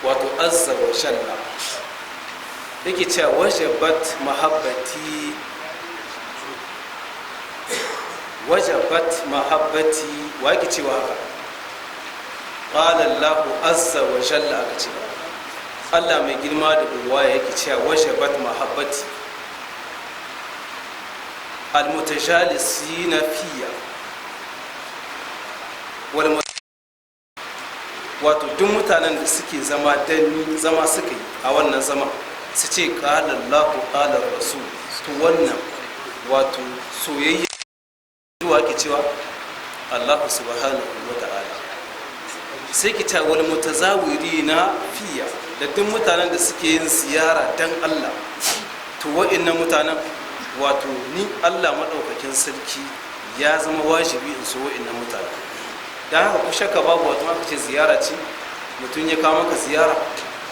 Wato azza wa jalla yake cewa wajabat mahabbati, wajabat mahabbati. Wa yake cewa haka? Qala Allahu azza wa jalla, aka ce Allah mai girma da buwaya yake cewa wajabat mahabbati almutajalisina fiya wal, wato duk mutanen da suke zama danni, zama suka yi a wannan zama su ce qala Allahu, qala rasul. To wannan wato soyayya zuwa ke cewa Allahu subhanahu wa ta'ala. Sai ki ta wal mutazawirina fiya, da duk mutanen da suke yin ziyara dan Allah. To wa'annan mutanen, wato ni Allah madaukakin sarki ya zama wajibi in so wa'annan mutanen. Dan haka ku shakka babu, wato aka ce ziyara ce, mutum ya kawo maka ziyara,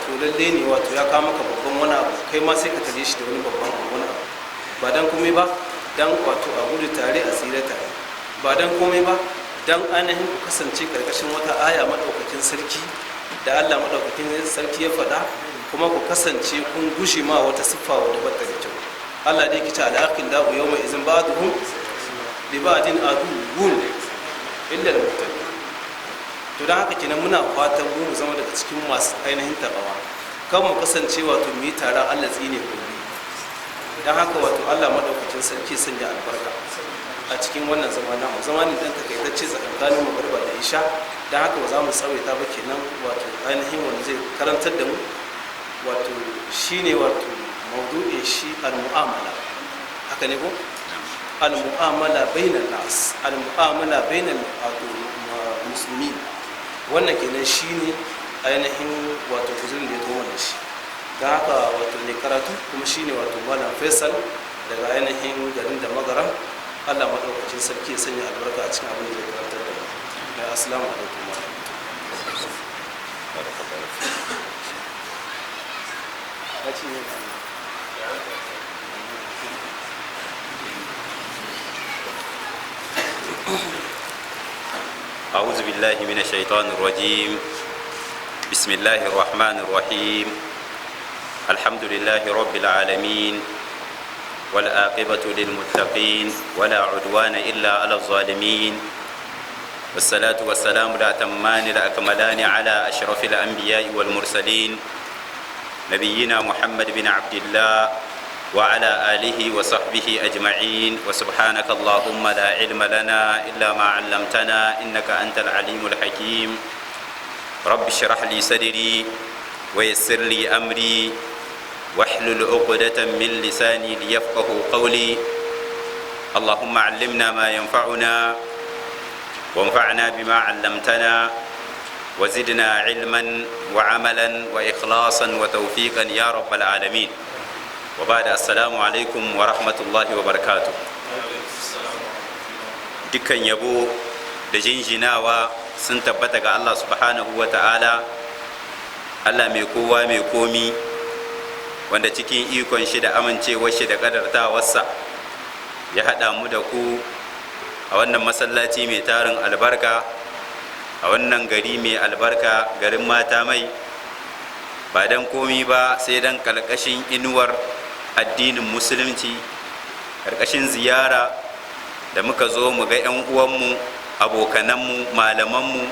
to lalle ne wato ya kawo maka babban wani abu, kai ma sai ka tare shi da wani babban wani abu. Ba dan komai ba, dan wato a gudu tare a tsira tare. Ba dan komai ba, dan ainihin ku kasance karkashin wata aya madaukakin sarki da Allah madaukakin sarki ya faɗa, kuma ku kasance kun gushe ma wata siffa wadda bata da kyau. Allah dai kice al-akhillau yawma izin ba'duhum li ba'din aduwwun illa al-muttaqin. To dan haka kenan muna fatan mu mu zama daga cikin masu ainihin takawa, kan mu kasance wato mu yi taron Allah tsine gobe. Dan haka wato Allah madaukakin sarki sanya albarka a cikin wannan zama namu. Zama ne dan takaitacce tsakanin magariba da isha, dan haka ba za mu tsawaita ba. Kenan wato ainihin wanda zai karantar da mu wato shine wato maudu'in shi al-mu'amala, haka ne ko? Al-mu'amala bainan nas, al-mu'amala bainal wato musulmi. Wannan kenan shine ainihin wato guzurin da ya zo mana shi. Don haka wato ne karatu kuma shine wato Malam Faisal daga ainihin garin da Magaram. Allah maɗaukacin sarki ya sanya albarka a cikin abin da zai karantar da mu. Assalamu alaikum wa rahmatullahi. أعوذ بالله من الشيطان الرجيم. بسم الله الرحمن الرحيم. الحمد لله رب العالمين، والآقبة للمتقين، ولا عدوان إلا على الظالمين، والصلاة والسلام الأتمان الأكملان على أشرف الأنبياء والمرسلين، نبينا محمد بن عبد الله وعلى آله وصحبه أجمعين. وسبحانك اللهم لا علم لنا إلا ما علمتنا، إنك أنت العليم الحكيم. رب اشرح لي صدري ويسر لي أمري واحلل عقدة من لساني ليفقه قولي. اللهم علمنا ما ينفعنا، وانفعنا بما علمتنا، وزدنا علما وعملا وإخلاصا وتوفيقا يا رب العالمين. وبعد، السلام عليكم ورحمة الله وبركاته. Dukkan yabo da jinjinawa sun tabbata ga Allah subhanahu wa ta'ala, Allah mai kowa mai komi, wanda cikin ikon shi da amincewar shi da kadartawarsa ya haɗa mu da ku a wannan masallaci mai tarin albarka, a wannan gari mai albarka, garin Mata Mai, ba don komi ba sai don kalkashin inuwar addinin Musulunci, karkashin ziyara da muka zo mu ga 'yan uwanmu, abokananmu, malamanmu,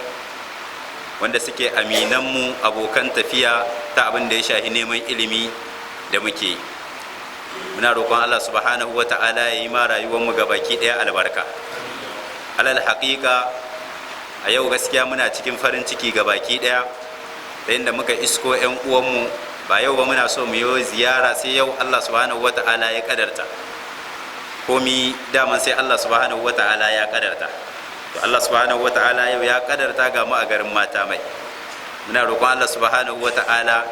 wanda suke aminanmu, abokan tafiya ta abin da ya shahi neman ilimi da muke. Muna roƙon Allah subhanahu wa ta'ala ya yi ma rayuwarmu ga baki ɗaya albarka. Alal haƙiƙa, a yau gaskiya muna cikin farin ciki ga baki ɗaya da inda muka isko 'yan uwanmu. Ba yau ba muna so mu yi ziyara, sai yau Allah subhanahu wa ta'ala ya kadarta. Komi daman sai Allah subhanahu wa ta'ala ya kadarta. To Allah subhanahu wa ta'ala yau ya kadarta ga mu a garin Mata Mai. Muna roƙon Allah subhanahu wa ta'ala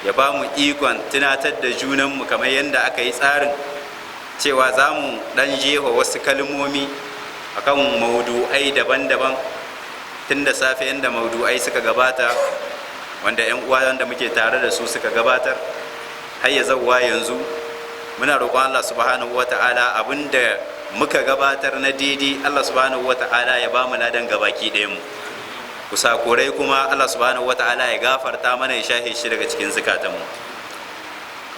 ya ba mu ikon tunatar da junanmu kamar yadda aka yi tsarin cewa za mu ɗan jefa wasu kalmomi akan maudu'ai daban-daban tun da safe, yadda maudu'ai suka gabata, wanda 'yan uwa wanda muke tare da su suka gabatar har ya zauwa yanzu. Muna roƙon Allah subhanahu wa ta'ala, abinda muka gabatar na daidai, Allah subhanahu wa ta'ala ya ba mu ladan gabaki ɗayan mu. Kusakurai kuma Allah subhanahu wata'ala ya gafarta mana, ya shahe shi daga cikin zukatanmu.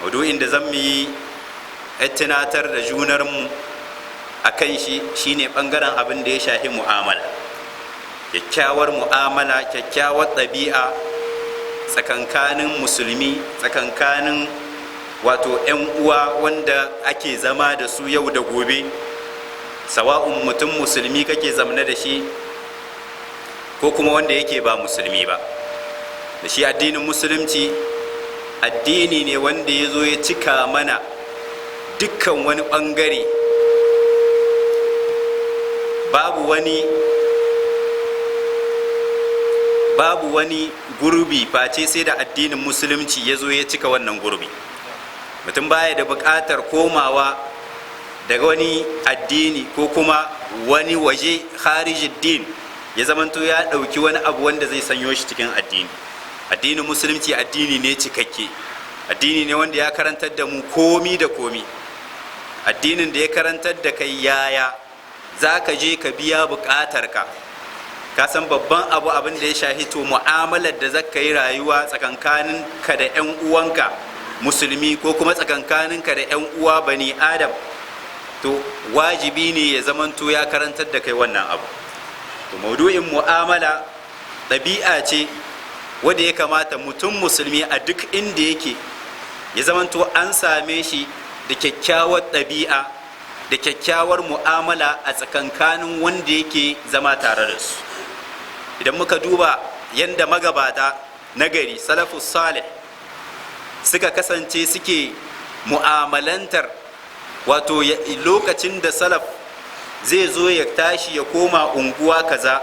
Maudu'in da zan yi tunatar da junarmu a kan shi shine bangaren abin da ya shahi mu'amala, kyakkyawar mu'amala, kyakkyawar ɗabi'a tsakankanin musulmi, tsakankanin wato 'yan uwa wanda ake zama da su yau da gobe, sawa'un mutum musulmi kake zamne da shi ko kuma wanda yake ba musulmi ba. Da shi addinin musulunci addini ne wanda ya zo ya cika mana dukkan wani ɓangare. Babu wani gurbi face sai da addinin musulunci ya zo ya cika wannan gurbi. Mutum baya da buƙatar komawa daga wani addini ko kuma wani waje, din ya zamanto ya ɗauki wani abu wanda zai sanyo shi cikin addini. Addinin musulunci addini ne cikakke, addini ne wanda ya karantar da mu komi da komi. Addinin da ya karantar da kai yaya za ka je ka biya buƙatarka. Ka san babban abu, abin da ya shahi to mu'amalar da zaka yi rayuwa tsakankanin ka da 'yan uwanka musulmi ko kuma tsakankanin ka da 'yan uwa bani Adam, to wajibi ne ya zamanto ya karantar da kai wannan abu. To maudu'in mu'amala ɗabi'a ce wadda ya kamata mutum musulmi a duk inda yake ya zamanto an same shi da kyakkyawar ɗabi'a da kyakkyawar mu'amala a tsakankanin wanda yake zama tare da su. Idan muka duba yadda magabata nagari, salafus salih, suka kasance suke mu'amalantar, wato lokacin da salaf zai zo ya tashi ya koma unguwa kaza,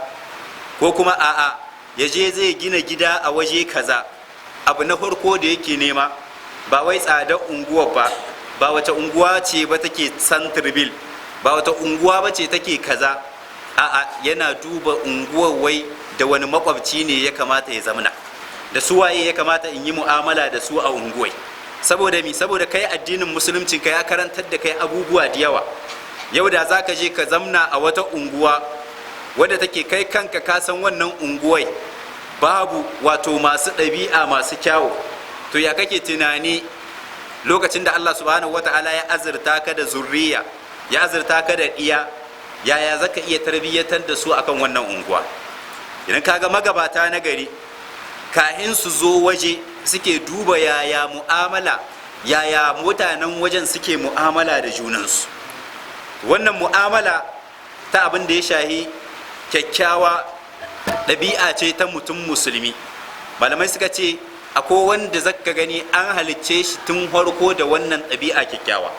ko kuma a'a, ya je zai gina gida a waje kaza, abu na farko da yake nema ba wai tsadar unguwar ba, ba wata unguwa ce ba take centre-ville, ba wata unguwa ba ce take kaza. A'a, yana duba unguwar wai da wani makwabci ne ya kamata ya zamna, da su waye ya kamata in yi mu'amala da su a unguwai. Saboda mi? Saboda kai addinin musuluncin ka ya karantar da kai abubuwa da yawa. Yau da za ka je ka zamna a wata unguwa wadda take kai kanka ka san wannan unguwai babu wato masu ɗabi'a masu kyawu, to ya kake tunani lokacin da Allah subhanahu wata'ala ya azurta ka da zurriya, ya azurta ka da ɗiya, yaya zaka iya tarbiyyatar da su akan wannan unguwa? Idan kaga magabata na gari, kahin su zo waje suke duba yaya mu'amala, yaya mutanen wajen suke mu'amala da junansu. Wannan mu'amala ta abin da ya shahi kyakkyawa ɗabi'a ce ta mutum musulmi. Malamai suka ce akwai wanda zaka gani an halicce shi tun farko da wannan ɗabi'a kyakkyawa,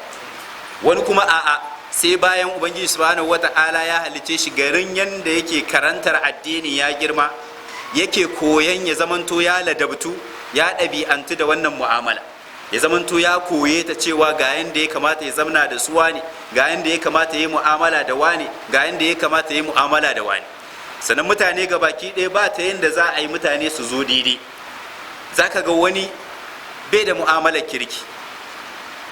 wani kuma a'a, sai bayan Ubangiji subhanahu wata'ala ya halicce shi, garin yanda yake karantar addini, ya girma, yake koyan ya zamanto ya ladabtu, ya ɗabi'antu da wannan mu'amala, ya zamanto ya koye ta cewa ga yanda ya kamata ya zamna da su wani, ga yanda ya kamata ya yi mu'amala da wani, ga yanda ya kamata ya yi mu'amala da wani. Sannan mutane ga baki ɗaya ba ta yanda za a yi mutane su zo daidai. Za ka ga wani bai da mu'amalar kirki,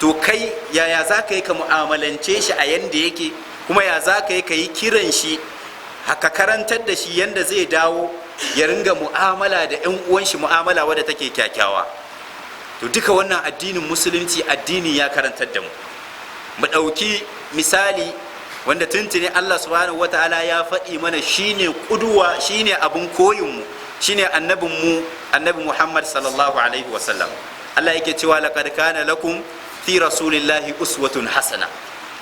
to kai yaya za ka yi ka mu'amalance shi a yanda yake? Kuma ya za ka yi ka yi kiran shi haka, karantar da shi yanda zai dawo ya ringa mu'amala da 'yan uwan shi mu'amala wadda take kyakkyawa? To duka wannan addinin musulunci addini ya karantar da mu. Mu ɗauki misali wanda tuntuni Allah subhanahu wataala ya faɗi mana, shine kuduwa, shine abun koyinmu, shine annabinmu, Annabi Muhammad sallallahu alaihi wasallam. Allah yake cewa: "Laqad kana lakum fi rasulillahi uswatun hasana."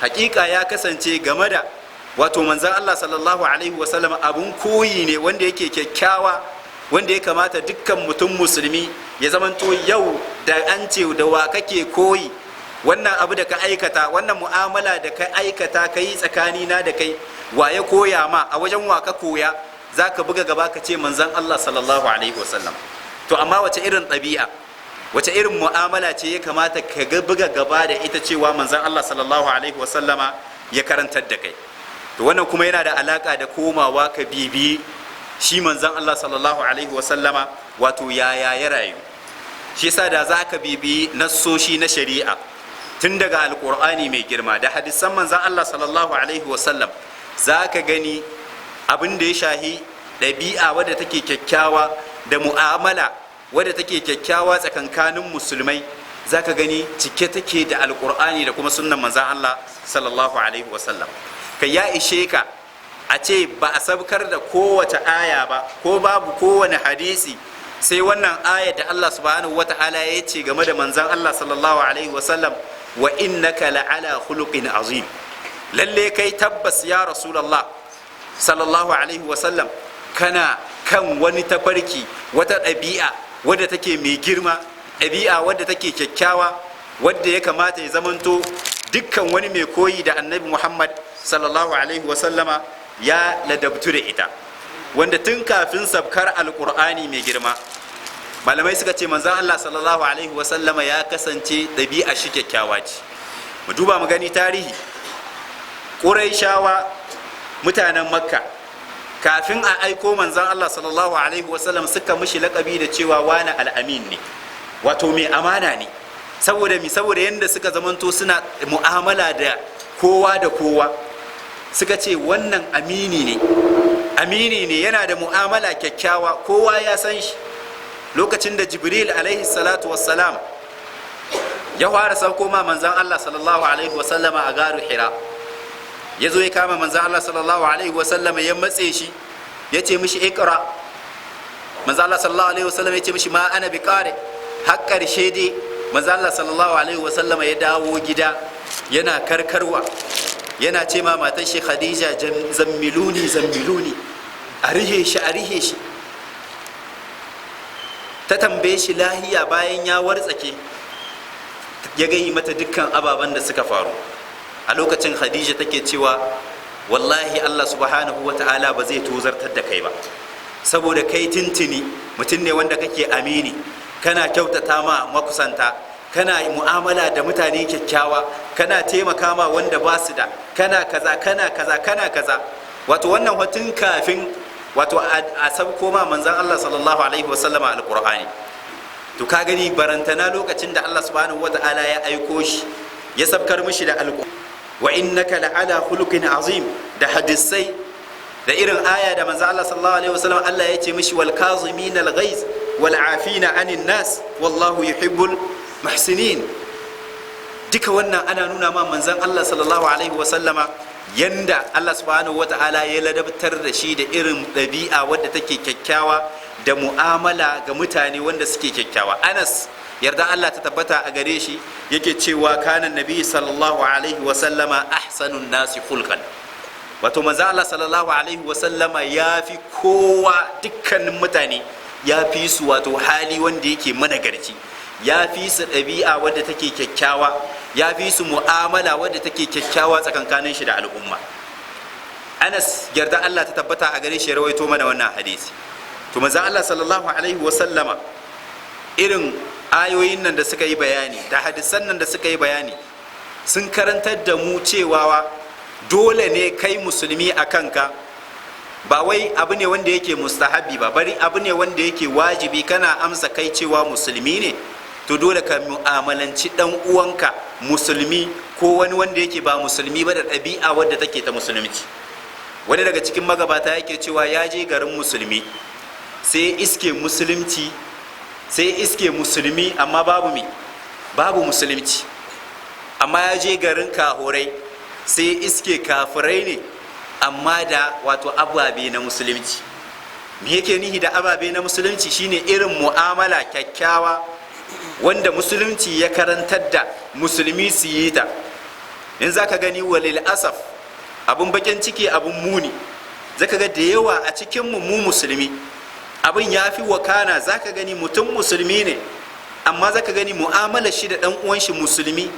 Hakika ya kasance game da wato manzon Allah sallallahu alaihi wasallam abun koyi ne wanda yake kyakkyawa, wanda ya kamata dukkan mutum musulmi ya zamanto yau da an ce da wa kake koyi, wannan abu da ka aikata, wannan mu'amala da ka aikata, ka yi tsakanina da kai, wa ya koya ma, a wajen wa ka koya, za ka buga gaba ka ce manzon Allah sallallahu alaihi wasallam. To amma wace irin ɗabi'a, wace irin mu'amala ce ya kamata ka ga buga gaba da ita cewa manzon Allah sallallahu alaihi wasallama ya karantar da kai? To wannan kuma yana da alaka da komawa ka bibi shi manzon Allah sallallahu alaihi wasallama, wato yaya ya rayu. Shi yasa da za ka bibi nassoshi na shari'a tun daga Alkur'ani mai girma da hadisan manzon Allah sallallahu alaihi wasallam, za ka gani abin da ya shahi Ɗabi'a wadda take kyakkyawa da mu'amala wadda take kyakkyawa tsakankanin musulmai, zaka gani cike take da Alkur'ani da kuma sunnan manzan Allah sallallahu alaihi wasallam. Kai, ya ishe ka a ce ba a sabkar da kowace aya ba ko babu kowane hadisi sai wannan aya da Allah subhanahu wata'ala ya ce game da manzan Allah sallallahu alaihi wasallam: "Wa innaka la'ala khuluqin azim." Lalle kai tabbas, ya Rasulullah sallallahu alaihi wasallam, kana kan wani tafarki, wata ɗabi'a wadda take mai girma, ɗabi'a wadda take kyakkyawa, wadda ya kamata ya zamanto dukkan wani mai koyi da Annabi Muhammad sallallahu alaihi wasallama ya ladabtu da ita. Wanda tun kafin sabkar Alkur'ani mai girma, malamai suka ce manzon Allah sallallahu alaihi wasallama ya kasance ɗabi'a shi kyakkyawa ce. Mu duba mu gani tarihi Ƙuraishawa, mutanen Makka, kafin a aiko manzon Allah sallallahu alaihi wasallam, suka mishi lakabi da cewa wani al'amin ne, wato mai amana ne. Saboda mi? Saboda yadda suka zamanto suna mu'amala da kowa da kowa, suka ce wannan amini ne, amini ne, yana da mu'amala kyakkyawa, kowa ya san shi. Lokacin da Jibril alaihi salatu wassalam ya fara sauko ma manzan Allah sallallahu alaihi wasallama a garu Hira, ya zo ya kama manzan Allah sallallahu alaihi wasallama, ya matse shi, ya ce mishi "Iqra". Manzan Allah sallallahu alaihi wasallama ya ce mishi "Ma ana bi qari". Har karshe dai manzan Allah sallallahu alaihi wasallama ya dawo gida yana karkarwa, yana ce ma matar shi Khadija: "Zammiluni, zammiluni, a rihe shi, a rihe shi." Ta tambaye shi lahiya. Bayan ya wartsake, ya gayi mata dukkan ababen da suka faru. A lokacin Khadija take cewa: "Wallahi Allah subhanahu wa ta'ala ba zai tozartar da kai ba, saboda kai tintini mutum ne wanda kake amini, kana kyautata ma makusanta, kana mu'amala da mutane kyakkyawa, kana taimaka ma wanda ba su da, kana kaza, kana kaza, kana kaza." Wato wannan hotun kafin wato a sabko ma manzon Allah sallallahu alaihi wasallama Alqur'ani. To ka gani, barantana lokacin da Allah subhanahu wata'ala ya aiko shi, ya sabkar mishi da alqur'ani, "Wa innaka la'ala khuluqin azim", da hadisai, da irin aya da manzo Allah sallallahu alaihi wasallam Allah ya ce mishi: "Wal kazimin al ghaiz wal afina anin nas, wallahu yuhibbul muhsinin". Duka wannan ana nuna ma manzon Allah sallallahu alaihi wasallama yanda Allah subhanahu wata'ala ya ladabtar da shi da irin ɗabi'a wadda take kyakkyawa da mu'amala ga mutane wanda suke kyakkyawa. Anas, yarda Allah ta tabbata a gare shi, yake cewa: "Kana Nabi sallallahu alaihi wasallama ahsanun nasi khulqan." Wato manzo Allah sallallahu alaihi wasallama ya fi kowa, dukkanin mutane ya fi su wato hali wanda yake managarci, ya fi su ɗabi'a wadda take kyakkyawa, ya fi su mu'amala wadda take kyakkyawa tsakankanin shi da al'umma. Anas, yarda Allah ta tabbata a gare shi, ya rawaito mana wannan hadisi. To manzo Allah sallallahu alaihi wasallama, irin ayoyin nan da suka yi bayani da hadisan nan da suka yi bayani sun karantar da mu cewa dole ne kai musulmi a kanka, ba wai abu ne wanda yake mustahabi ba, bari abu ne wanda yake wajibi. Kana amsa kai cewa musulmi ne, to dole ka mu'amalanci dan uwanka musulmi ko wani wanda yake ba musulmi ba da ɗabi'a wadda take ta musulunci. Wani daga cikin magabata yake cewa ya je garin musulmi, sai iske musulunci, sai iske musulmi amma babu mi babu musulunci. Amma ya je garin kahurai, sai iske kafirai ne amma da wato ababe na musulunci. Me yake nihi da ababe na musulunci? Shine irin mu'amala kyakkyawa wanda musulunci ya karantar da musulmi su yi ta. In za ka gani, walil asaf, abun bakin ciki, abun muni, zaka ga da yawa a cikin mu musulmi abin ya fi wakana. Zaka gani mutum musulmi ne, amma zaka gani mu'amalar shi da dan uwan shi musulmi,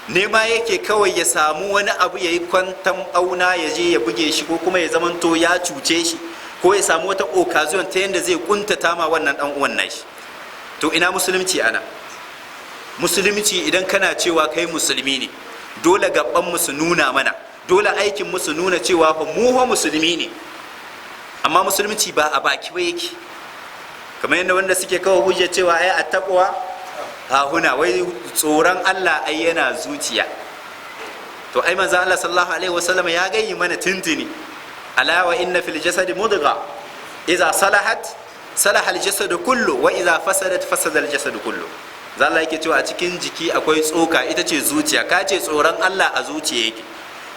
nema yake kawai ya samu wani abu ya yi kwantan bauna, ya je ya buge shi, ko kuma ya zamanto ya cuce shi, ko ya samu wata occasion ta yadda zai kuntata ma wannan dan uwan nashi. To ina musulunci ana? Musulunci, idan kana cewa kai musulmi ne, dole gaban mu su nuna mana, dole aikin mu su nuna cewa fa mu fa musulmi ne. Amma musulunci ba a baki ba yake, kamar yadda wanda suke kawo hujja cewa ai "Attaqwa hahuna", wai tsoron Allah ai yana zuciya. To ai manzo Allah sallallahu alaihi wasallam ya gayi mana tintini: "Ala wa inna fil jasadi mudgha." Idza salahat salaha al-jasad kullu, wa idza fasadat fasada al-jasad kullu. Zalla yake cewa a cikin jiki akwai tsoka, ita ce zuciya. Ka ce tsoron Allah a zuciya yake.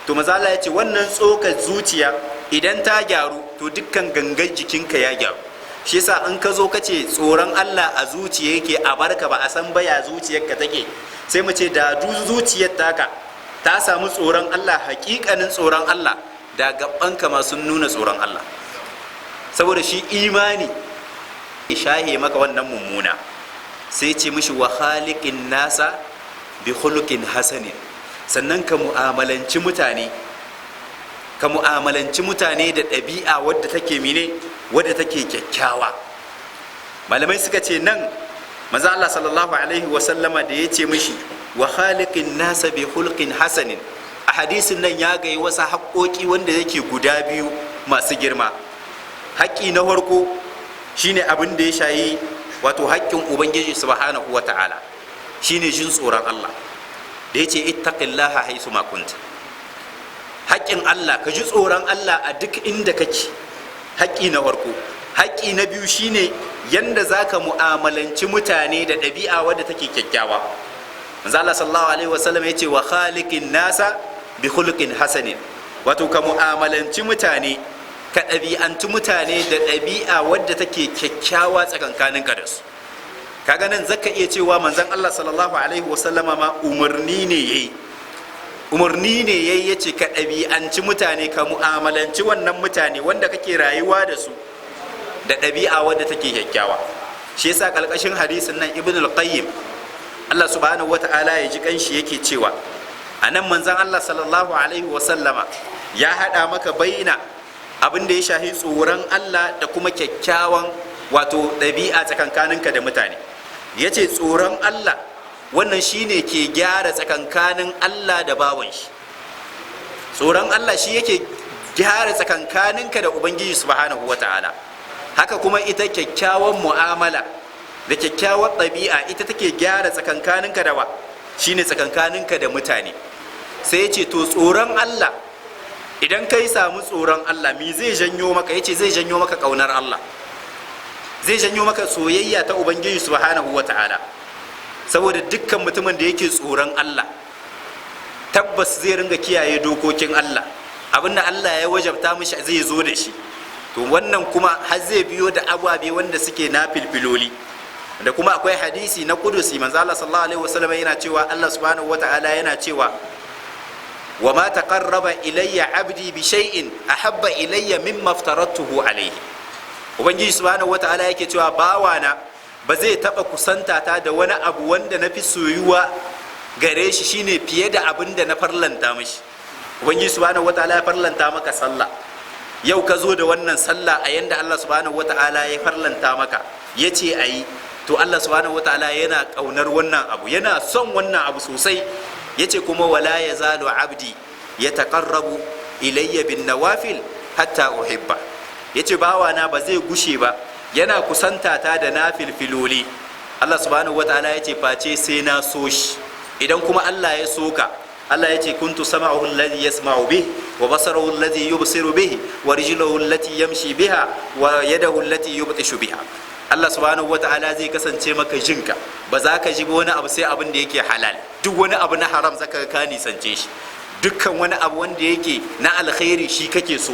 To manzo Allah ya ce wannan tsokar zuciya idan ta gyaru, to dukkan gangan jikinka ya gyaru. Shi yasa in ka zo ka ce tsoron Allah a zuciya yake, a barka ba a san baya zuciyarka take, sai mu ce da zuciyar taka ta samu tsoron Allah, hakikanin tsoron Allah, da gabanka ma sun nuna tsoron Allah. Saboda shi imani shahe maka wannan mummuna. Sai ce mishi wa khaliqin nasa bi khuluqin hasanin. Sannan ka mu'amalanci mutane, ka mu'amalanci mutane da ɗabi'a wadda take mine, wadda take kyakkyawa. Malamai suka ce nan manzo Allah sallallahu alaihi wa sallama da ya ce mishi wa khaliqin nasa bi khulqin hasanin, a hadisin nan ya gayi wasu haƙoƙi wanda yake guda biyu masu girma. Haƙƙi na farko shine abin da ya shayi wato haƙƙin Ubangiji subhanahu wata'ala, shine jin tsoron Allah da ya ce ittaqillaha haisu ma kunta. Haƙƙin Allah, ka ji tsoron Allah a duk inda kake, haƙƙi na farko. Haƙƙi na biyu shine yanda zaka mu'amalanci mutane da ɗabi'a wadda take kyakkyawa. Manzo Allah sallallahu alaihi wasallam yace wa khaliqin nasa bi khuluqin hasanin, wato ka mu'amalanci mutane, ka ɗabi'anci mutane da ɗabi'a wadda take kyakkyawa tsakankaninka da su. Kaga nan zaka iya cewa manzon Allah sallallahu alaihi wasallama ma umarni ne yayi, umarni ne yayi, yace ka ɗabi'anci mutane, ka mu'amalanci wannan mutane wanda kake rayuwa da su da ɗabi'a wadda take kyakkyawa. Shi yasa kalkashin hadisin nan Ibn al-Qayyim, Allah subhanahu wata'ala ya ji kanshi, yake cewa anan manzon Allah sallallahu alaihi wasallama ya hada maka baina abin da ya shahi tsoron Allah da kuma kyakkyawan wato ɗabi'a tsakankaninka da mutane. Ya ce tsoron Allah wannan shine ke gyara tsakankanin Allah da bawan shi. Tsoron Allah shi yake gyara tsakankaninka da Ubangiji subhanahu wata'ala. Haka kuma ita kyakkyawan mu'amala da kyakkyawar ɗabi'a ita take gyara tsakankaninka da wa, shine tsakankaninka da mutane. Sai ya ce to tsoron Allah, idan kai samu tsoron Allah, me zai janyo maka? Yace zai janyo maka kaunar Allah, zai janyo maka soyayya ta Ubangiji subhanahu wata'ala. Saboda dukkan mutumin da yake tsoron Allah tabbas zai ringa kiyaye dokokin Allah, abinda Allah ya wajabta mishi zai zo da shi. To wannan kuma har zai biyo da ababe wanda suke na filfiloli. Da kuma akwai hadisi na kudusi, manzo Allah sallallahu alaihi wasallam yana cewa Allah subhanahu wata'ala yana cewa wa ma taqarraba ilayya abdi bi shay'in ahabba ilayya mimma aftaratuhu alayhi. Ubangiji subhanahu wata'ala yake cewa bawana ba zai taba kusanta ta da wani abu wanda na fi soyuwa gare shi shine fiye da abin da na farlanta mishi. Ubangiji subhanahu wata'ala ya farlanta maka sallah, yau ka zo da wannan sallah a yanda Allah subhanahu wata'ala ya farlanta maka ya ce a yi. To Allah subhanahu wata'ala yana kaunar wannan abu, yana son wannan abu sosai. Ya ce kuma wala ya zalo abdi ya taƙarrabu ilayya bin nawafil hatta uhibba. Ya ce bawana ba zai gushe ba yana kusanta ta da nafilfiloli, Allah subhanahu wata'ala ya ce face sai na so shi. Idan kuma Allah ya soka, Allah ya ce kuntu sama'ahu alladhi yasma'u bih, wa basarahu alladhi yubsiru bih, wa rijluhu allati yamshi biha, wa yadahu allati yubtishu biha. Allah subhanahu wata'ala zai kasance maka jinka, ba za ka ji wani abu sai abin da yake halal. Duk wani abu na haram zaka ka nisance shi. Dukkan wani abu wanda yake na alkhairi shi kake so.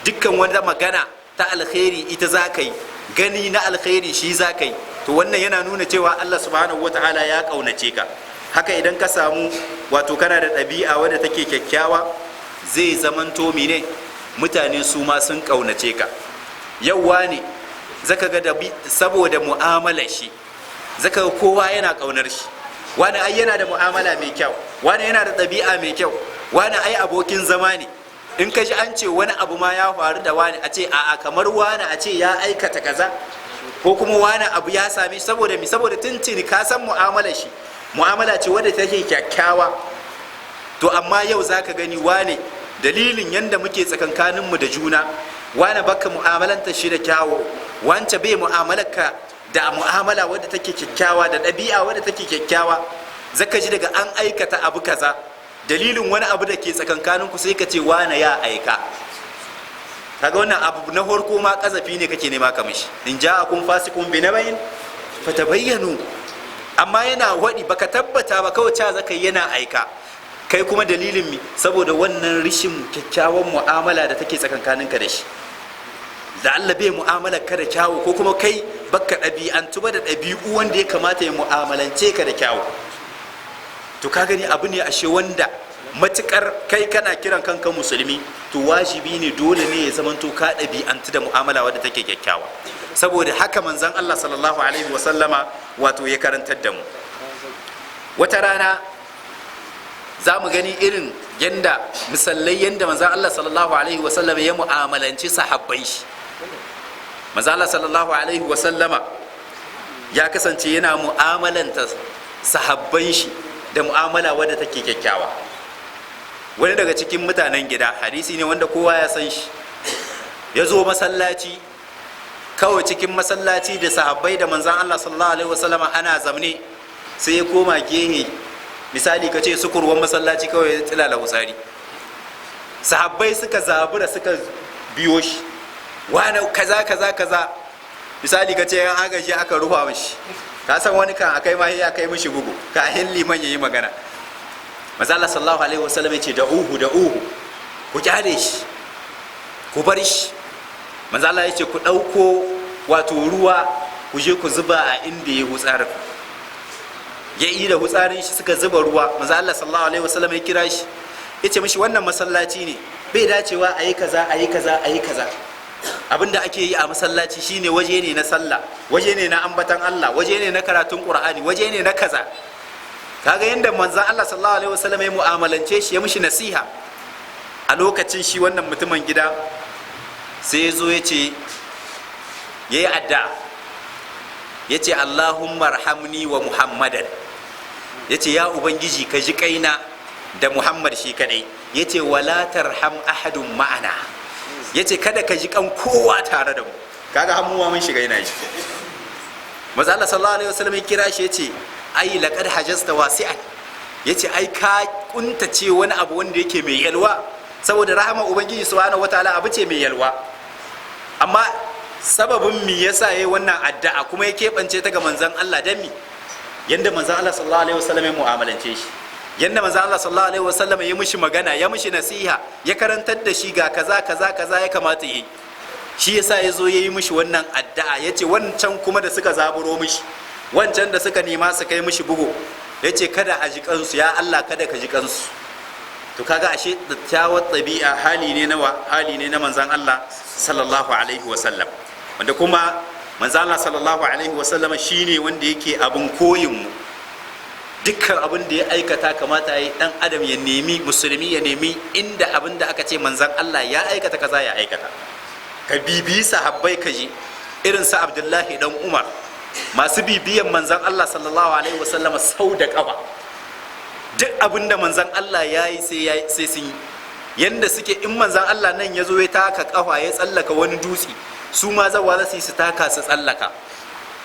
Dukkan wani magana ta alkhairi ita za ka yi, gani na alkhairi shi za ka yi. To wannan yana nuna cewa Allah subhanahu wata'ala ya kaunace ka. Haka idan ka samu wato kana da ɗabi'a wadda take kyakkyawa, zai zamanto mine mutane su ma sun kaunace ka. Yauwa ne zaka ga da saboda mu'amalar shi zaka ga kowa yana kaunar shi. Wani ai yana da mu'amala mai kyau, wani yana da ɗabi'a mai kyau, wani ai abokin zama ne. In ka ji an ce wani abu ma ya faru da wani, a ce a'a kamar wani a ce ya aikata kaza ko kuma wani abu ya same shi, saboda mi? Saboda tuntuni ka san mu'amalar shi mu'amala ce wadda take kyakkyawa. To amma yau zaka gani wane dalilin yanda muke tsakankaninmu da juna, wane baka mu'amalanta shi da kyawu, wance bai mu'amalarka da mu'amala wadda take kyakkyawa, da ɗabi'a wadda take kyakkyawa. Zaka ji daga an aikata abu kaza, dalilin wani abu da ke tsakankaninku sai ka ce wane ya aika. Kaga wannan abu na farko ma kazafi ne kake nema ka mishi. In ja'akum fasiqun binabain fatabayyanu. Amma yana waɗi baka tabbata ba, kawai ca zaka yana aika kai kuma. Dalilin mi? Saboda wannan rishin kyakkyawan mu'amala da take tsakankaninka da shi, da Allah bai mu'amala ka da kyawu, ko kuma kai baka ɗabi'antu ba da ɗabi'u wanda ya kamata ya mu'amalance ka da kyawu. To ka gani, abu ne ashe wanda matukar kai kana kiran kanka musulmi, to wajibi ne, dole ne ya zamanto ka ɗabi'antu da mu'amala wadda take kyakkyawa. Saboda haka manzon Allah sallallahu alaihi wasallama wato ya karantar da mu. Wata rana za mu gani irin yanda misallai yanda manzon Allah sallallahu alaihi wasallama ya mu'amalanci sahabbai shi. Manzon Allah sallallahu alaihi wasallama ya kasance yana mu'amalanta sahabban shi da mu'amala wadda take kyakkyawa. Wani daga cikin mutanen gida, hadisi ne wanda kowa ya san shi, ya zo masallaci, kawai cikin masallaci da sahabbai da manzan Allah sallallahu alaihi wasallama ana zamne, sai ya koma gehe, misali ka ce sukurwan masallaci, kawai ya tsilala hutsari. Sahabbai suka zabura suka biyo shi, wani kaza kaza kaza. Misali ka ce yan agaji aka rufa mishi, ka san wani kan akai ma ya kai mishi bugu kahin liman yayi magana. Manzo Allah sallallahu alaihi wasallam yace: "Da uhu, da uhu, ku kyale shi, ku bar shi." Manzo Allah yace: "Ku dauko wato ruwa, ku je ku zuba a inda ya hutsarin." Ya yi da hutsarin shi, suka zuba ruwa. Manzo Allah sallallahu alaihi wasallam ya kira shi, yace mishi: "Wannan masallaci ne, bai dacewa a yi kaza, a yi kaza, a yi kaza. Abinda ake yi a masallaci shine waje ne na sallah, waje ne na ambatan Allah, waje ne na karatun Qur'ani, waje ne na kaza." Kaga yanda manzon Allah sallallahu alaihi wasallam ya mu'amalance shi, ya mishi nasiha. A lokacin shi wannan mutumin gida sai ya zo ya ce, ya yi addu'a, ya ce: "Allahumma arhamni wa Muhammadan." Ya ce: "Ya Ubangiji, ka ji kaina da Muhammad shi kadai." Ya ce: "Wala tarham ahadun ma'ana." Ya ce: "Kada ka ji kan kowa tare da mu." Kaga hamuwa mun shiga yana shi. Manzo Allah sallallahu alaihi wasallam ya kira shi, ya ce: "Ai laqad hajasta wasi'an." Ya ce: "Ai ka kuntace wani abu wanda yake mai yalwa." Saboda rahama Ubangiji subhanahu wataala abu ce mai yalwa. Amma sababin mi yasa yayi wannan addu'a kuma ya keɓance ta ga manzon Allah? Dan mi? Yanda manzon Allah sallallahu alaihi wasallam ya mu'amalance shi, yanda manzon Allah sallallahu alaihi wasallam ya mishi magana, ya mishi nasiha, ya karantar da shi ga kaza kaza kaza ya kamata yi, shi yasa ya zo ya yi mishi wannan addu'a. Ya ce wancan kuma da suka zaburo mishi, wancan da suka nema su kai mishi bugu, ya ce: "Kada a ji kansu, ya Allah, kada ka ji kansu." To kaga ashe kyakkyawar ɗabi'a hali ne na hali ne na manzon Allah sallallahu alaihi wasallam, wanda kuma manzon Allah sallallahu alaihi wasallam shine wanda yake abin koyin mu. Dukkan abin da ya aikata, kamata ya dan adam ya nemi, musulmi ya nemi inda abin da aka ce manzon Allah ya aikata kaza, ya aikata. Ka bibiyi sahabbai, ka ji irin sa Abdullahi dan Umar, masu bibiyan manzon Allah sallallahu alaihi wasallama sau da kafa. Duk abin da manzan Allah ya yi sai sun yi. Yanda suke, in manzan Allah nan ya zo ya taka kafa ya tsallaka wani dutse, su ma zawa za su yi su taka su tsallaka.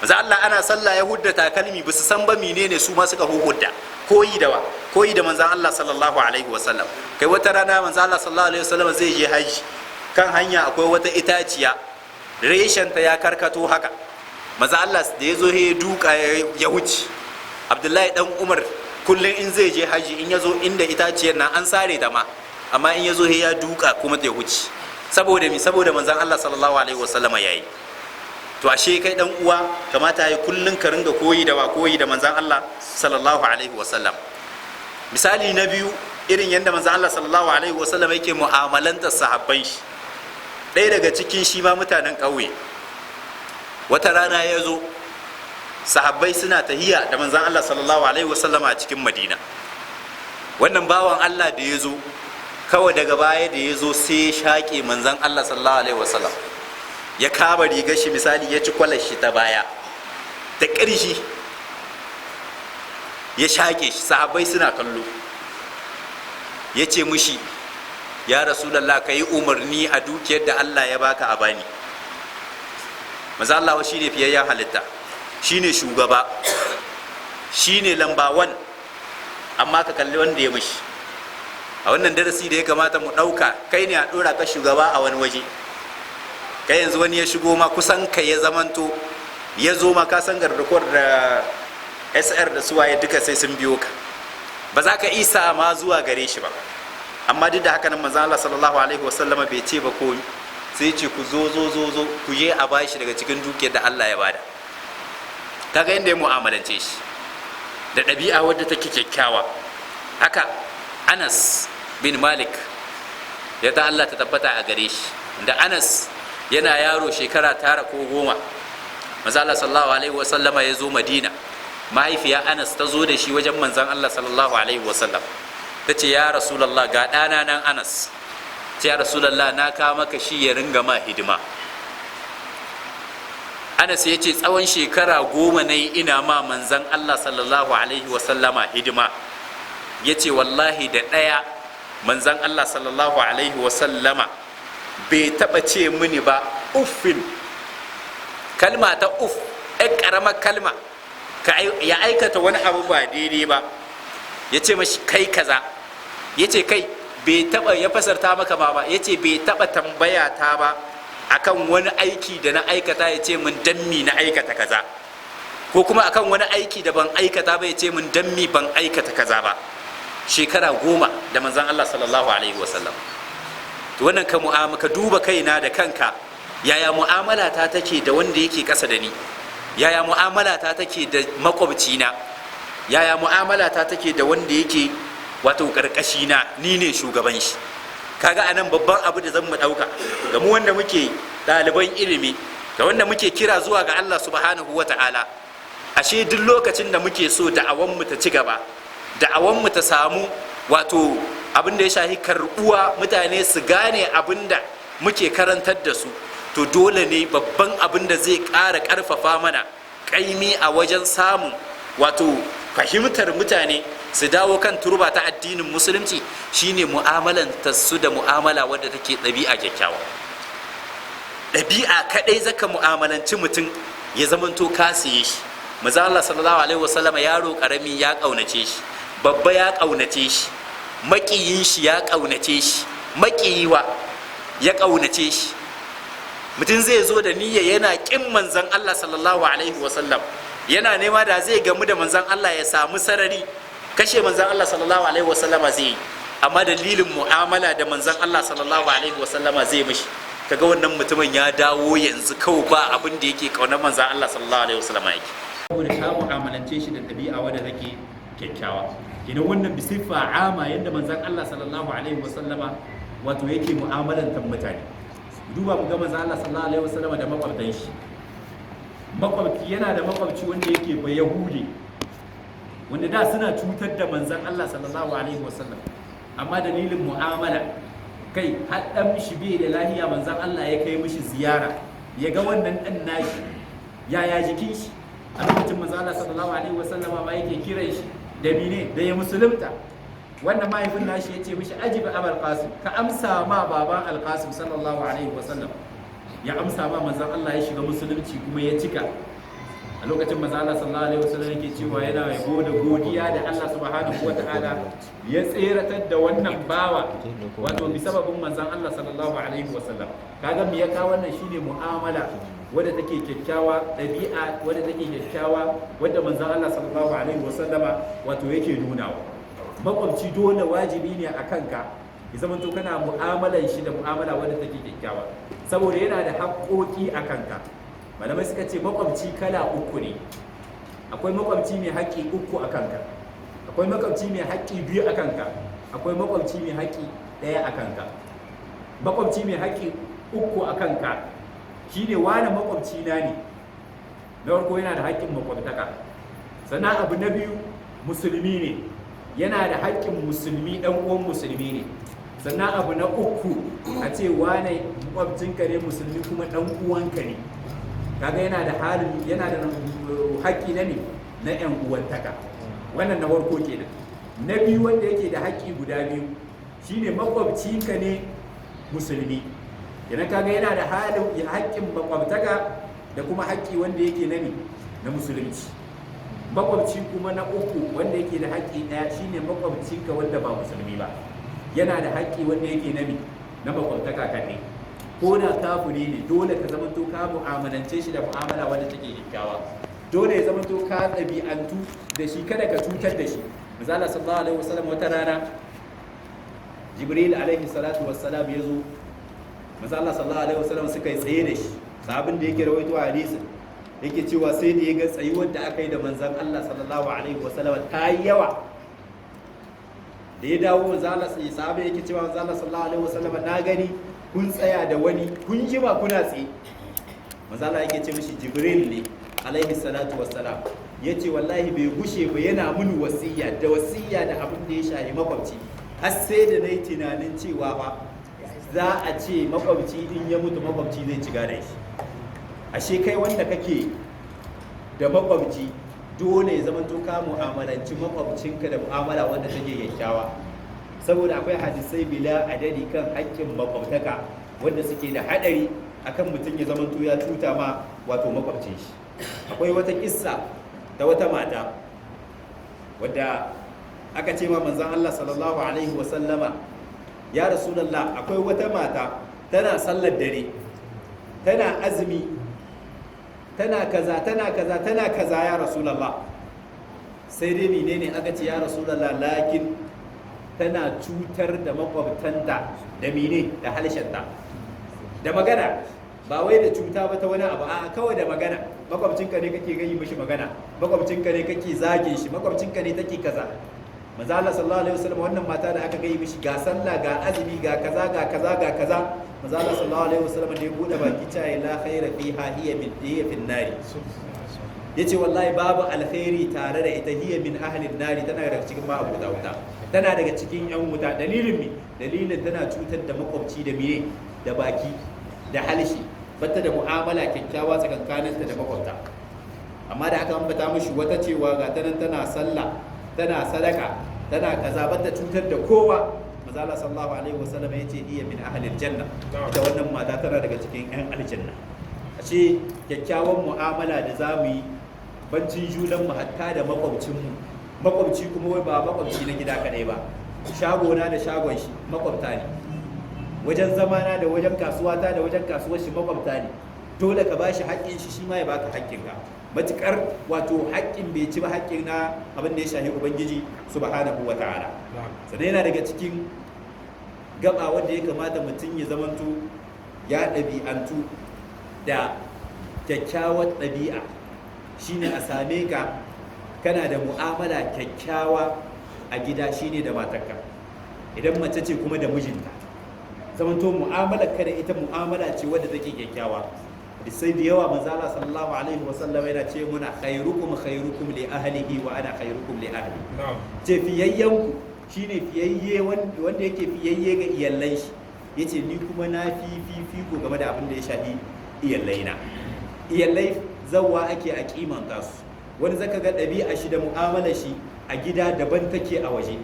Manzan Allah ana sallah ya hudda takalmi, ba su san ba menene, su ma suka hudda. Koyi da wa? Koyi da manzan Allah sallallahu alaihi wasallam. Kai, wata rana manzan Allah sallallahu alaihi wasallam zai je haji, kan hanya akwai wata itaciya, reshenta ya karkato haka. Manzan Allah da ya zo ya duka ya wuce. Abdullahi dan Umar kullum in zai je haji, in ya zo inda itaciyar nan, an sare ta ma, amma in ya zo ya duka kuma ya wuce. Saboda mi? Saboda manzon Allah sallallahu alaihi wasallama yayi. To ashe kai dan uwa, kamata yi kullun ka ringa koyi da wa? Koyi da manzon Allah sallallahu alaihi wasallam. Misali na biyu, irin yadda manzon Allah sallallahu alaihi wasallam yake mu'amalantar sahabban shi. Ɗaya daga cikin shi ma mutanen ƙauye, wata rana ya zo, sahabbai suna tahiya da manzan Allah sallallahu alaihi wasallam a cikin Madina. Wannan bawan Allah da ya zo, kawai daga baya da ya zo sai ya shaƙe manzan Allah sallallahu alaihi wasallam, ya kama rigar shi, misali ya ci kwalar shi ta baya da ƙarshi, ya shaƙe shi. Sahabbai suna kallo. Ya ce mushi: "Ya Rasulallah, ka yi umarni a dukiyar da Allah ya baka a bani." Manzo Allah shine fiyayyen halitta, shine shugaba, shine lamba wan, amma ka kalli wanda ya mishi. A wannan darasi da ya kamata mu ɗauka, kai ne a ɗora ka shugaba a wani waje. Kai yanzu wani ya shigo ma kusan ka ya zamanto ya zo ma ka san gardakwar da SR da suwaye duka sai sun biyo ka, ba za ka isa ma zuwa gare shi ba. Amma duk da haka nan manzon Allah sallallahu alaihi wasallama bai ce ba komi, sai ce ku zo zo zo zo ku je a bashi daga cikin dukiyar da Allah ya bada. Kaga yadda ya mu'amalance shi da ɗabi'a wadda take kyakkyawa. Haka Anas bin Malik ya ta Allah ta tabbata a gare shi, da Anas yana yaro shekara 9 ko 10, manzo Allah sallallahu alaihi wasallama ya zo Madina. Mahaifiya Anas ta zo da shi wajen manzon Allah sallallahu alaihi wasallam, ta ce ya Rasulallah, ga ɗana nan Anas. Ce ya Rasulallah, na kawo maka shi ya ringa ma hidima. Anas ya ce tsawon shekara 10 na yi ina ma manzan Allah sallallahu alaihi wasallama hidima. Ya ce wallahi da ɗaya manzan Allah sallallahu alaihi wasallama bai taɓa ce mini ba uffin. Kalma ta uff, ɗan ƙaramar kalma, ya aikata wani abu ba daidai ba ya ce mashi kai kaza. Ya ce kai bai taɓa ya fasarta maka ba, ya ce bai taɓa tambaya ta ba akan wani aiki da na aikata, ya ce min dammi na aikata kaza, ko kuma akan wani aiki da ban aikata ba, ya ce min dammi ban aikata kaza ba. Shekara 10 da manzan Allah sallallahu alaihi wasallam. To wannan ka mu'amala, ka duba kaina da kanka, yaya mu'amala ta take da wanda yake ƙasa da ni? Yaya mu'amala ta take da makwabcina? Yaya mu'amala ta take da wanda yake wato karkashi na, ni ne shugaban shi? Kaga anan babban abu da zan mu dauka ga mu wanda muke ɗaliban ilimi, ga wanda muke kira zuwa ga Allah subhanahu wata'ala, ashe duk lokacin da muke so da'awan mu ta ci gaba, da'awan mu ta samu wato abin da ya shahi karbuwa, mutane su gane abin da muke karantar da su, to dole ne babban abin da zai ƙara ƙarfafa mana ƙaimi a wajen samun wato fahimtar mutane su dawo kan turba ta addinin musulunci shine mu'amalanta su da mu'amala wadda take ɗabi'a kyakkyawa. Ɗabi'a kaɗai zaka mu'amalanci mutum ya zamanto ka siye shi. Manzo Allah sallallahu alaihi wasallama yaro karami ya ƙaunace shi, babba ya ƙaunace shi, maƙiyin shi ya ƙaunace shi, maƙiyiwa ya ƙaunace shi. Mutum zai zo da niyya yana ƙin manzon Allah sallallahu alaihi wasallam, yana nema da zai gamu da manzon Allah ya samu sarari kashe manzon Allah sallallahu alaihi wasallama zai yi, amma dalilin mu'amala da manzon Allah sallallahu alaihi wasallama zai mishi, kaga wannan mutumin ya dawo yanzu kawai ba abin da yake kaunar manzon Allah sallallahu alaihi wasallama yake. Saboda ka mu'amalance shi da ɗabi'a wadda take kyakkyawa. Kenan wannan bisifa ama yadda manzon Allah sallallahu alaihi wasallama wato yake mu'amalantar mutane. Duba mu ga manzon Allah sallallahu alaihi wasallama da makwabtan shi. Makwabci yana da makwabci wanda yake ba Yahudi, wanda da suna cutar da manzon Allah sallallahu alaihi wasallam, amma dalilin mu'amala kai har dan mishi bai da lahiya, manzon Allah ya kai mishi ziyara, ya ga wannan dan nashi yaya jikin shi. A lokacin manzon Allah sallallahu alaihi wasallam ma yake kiran shi da mine da ya musulunta. Wannan mahaifin nashi ya ce mishi ajibi abal Qasim, ka amsa ma baban Alqasim sallallahu alaihi wasallam. Ya amsa ma manzon Allah, ya shiga musulunci kuma ya cika. A lokacin manzon Allah sallallahu alaihi wasallam yake cewa yana yabo da godiya da Allah subhanahu wataala ya tseratar da wannan bawa wato bi sababin manzon Allah sallallahu alaihi wasallam. Kaga me ya kawo wannan? Shine mu'amala wadda take kyakkyawa, ɗabi'a wadda take kyakkyawa wadda manzon Allah sallallahu alaihi wasallama wato yake nunawa. Makwabci dole wajibi ne a kanka ya zama to kana mu'amalan shi da mu'amala wadda take kyakkyawa, saboda yana da haƙoƙi a kanka. Malamai suka ce makwabci kala uku ne. Akwai makwabci mai haƙƙi uku a kanka, akwai makwabci mai haƙƙi biyu a kanka, akwai makwabci mai haƙƙi ɗaya a kanka. Makwabci mai haƙƙi uku a kanka shine wani makwabci na ne. Na farko yana da haƙƙin makwabtaka. Sannan abu na biyu, musulmi ne, yana da haƙƙin musulmi, ɗan uwan musulmi ne. Sannan abu na uku, a ce wane makwabcinka ne musulmi kuma ɗan uwanka ne. Kaga yana da halin, yana da haƙƙi na ne na ƴan uwantaka. Wannan na farko kenan. Na biyu wanda yake da haƙƙi guda biyu shine makwabcinka ne musulmi. Kenan kaga yana da halin haƙƙin makwabtaka da kuma haƙƙi wanda yake na ne na musulunci. Makwabci kuma na uku wanda yake da haƙƙi ɗaya shine makwabcinka wanda ba musulmi ba, yana da haƙƙi wanda yake na na makwabtaka kaɗai. Ko da kafiri ne, dole ka zamanto ka mu'amalance shi da mu'amala wanda take kyakkyawa. Dole ya zamanto ka ɗabi'antu da shi, kada ka cutar da shi. Misali, sallallahu alaihi wasallam, wata rana Jibril alaihi salatu wassalam ya zo, manzo Allah sallallahu alaihi wasallam suka yi tsaye da shi. Sahabin da yake rawaito hadisin yake cewa sai da ya ga tsayuwar da aka yi da manzon Allah sallallahu alaihi wasallam ta yi yawa. Da ya dawo, manzo Allah sai sahabi yake cewa, manzo Allah sallallahu alaihi wasallam, na gani kun tsaya da wani, kun jima kuna tsaye. Manzo Allah yake ce mishi, Jibril ne alaihi salatu wassalam. Yace wallahi bai gushe ba yana mun wasiya da wasiya da abin da ya shahi makwabci, har sai da nayi tunanin cewa ba za a ce makwabci in ya mutu makwabci zai ci gadon shi. Ashe kai wanda kake da makwabci, dole ya zama to ka mu'amalanci makwabcinka da mu'amala wanda take kyakkyawa, saboda akwai hadisai bila adadi kan haƙƙin makwabtaka wanda suke da haɗari akan mutum ya zama to ya cuta ma wato makwabcin shi. Akwai wata kissa ta wata mata wadda aka ce ma manzon Allah sallallahu alaihi wasallama, ya Rasulullah, akwai wata mata tana sallar dare, tana azumi, tana kaza, tana kaza, tana kaza, ya Rasulallah. Sai dai menene aka ce, ya Rasulallah? Lakin tana cutar da makwabtanta da mene? Da halshenta, da magana. Ba wai da cuta ba ta wani abu, a kawai da magana. Makwabcinka ne kake gayi mishi magana, makwabcinka ne kake zage shi, makwabcinka ne take kaza. Manzo Allah sallallahu alaihi wasallam, wannan mata da aka gayi mishi ga sallah, ga azumi, ga kaza, ga kaza, ga kaza, manzo Allah sallallahu alaihi wasallam da ya bude baki cewa, la khaira fiha, hiya min hiya fin nari. Yace wallahi babu alkhairi tare da ita, hiya min ahlin nari, tana daga cikin ma'abuta wuta, tana daga cikin yan wuta. Dalilin mi? Dalilin tana cutar da makwabci da mire? Da baki, da halshi. Bata da mu'amala kyakkyawa tsakankaninta da makwabta. Amma da aka ambata mishi wata cewa ga tanan tana sallah, tana sadaka, tana kaza, bata cutar da kowa, manzo Allah sallallahu alaihi wasallam yace, hiya min ahlil janna, ita wannan mata tana daga cikin yan aljanna. Ashe kyakkyawan mu'amala da zamu yi bancin junan mu, hatta da makwabcin mu. Makwabci kuma wai ba makwabci na gida kadai ba, shago na da shagon shi makwabta ne, wajen zamana da wajen kasuwata da wajen kasuwar shi makwabta ne. Dole ka bashi haƙƙin shi, shi ma ya baka haƙƙin ka, matukar wato haƙƙin bai ci ba haƙƙin na abin da ya shahi Ubangiji subhanahu wa ta'ala. Sannan yana daga cikin gaba wanda ya kamata mutum ya zamanto ya ɗabi'antu da kyakkyawar ɗabi'a, shine a same ka kana da mu'amala kyakkyawa a gida, shine da matarka. Idan mace ce kuma, da mijinta, zamanto mu'amalar ka da ita mu'amala ce wadda take kyakkyawa. Sai da yawa manzo Allah sallallahu alaihi wasallam yana ce muna, khairukum khairukum li ahlihi wa ana khairukum li ahli. Ce fiyayyanku shine fiyayye wanda yake fiyayye ga iyallan shi. Yace ni kuma na fi ko game da abin da ya shafi iyallaina. Iyallai zawwa ake a kimanta su. Wani zaka ga ɗabi'a shi da mu'amala shi a gida daban take a waje.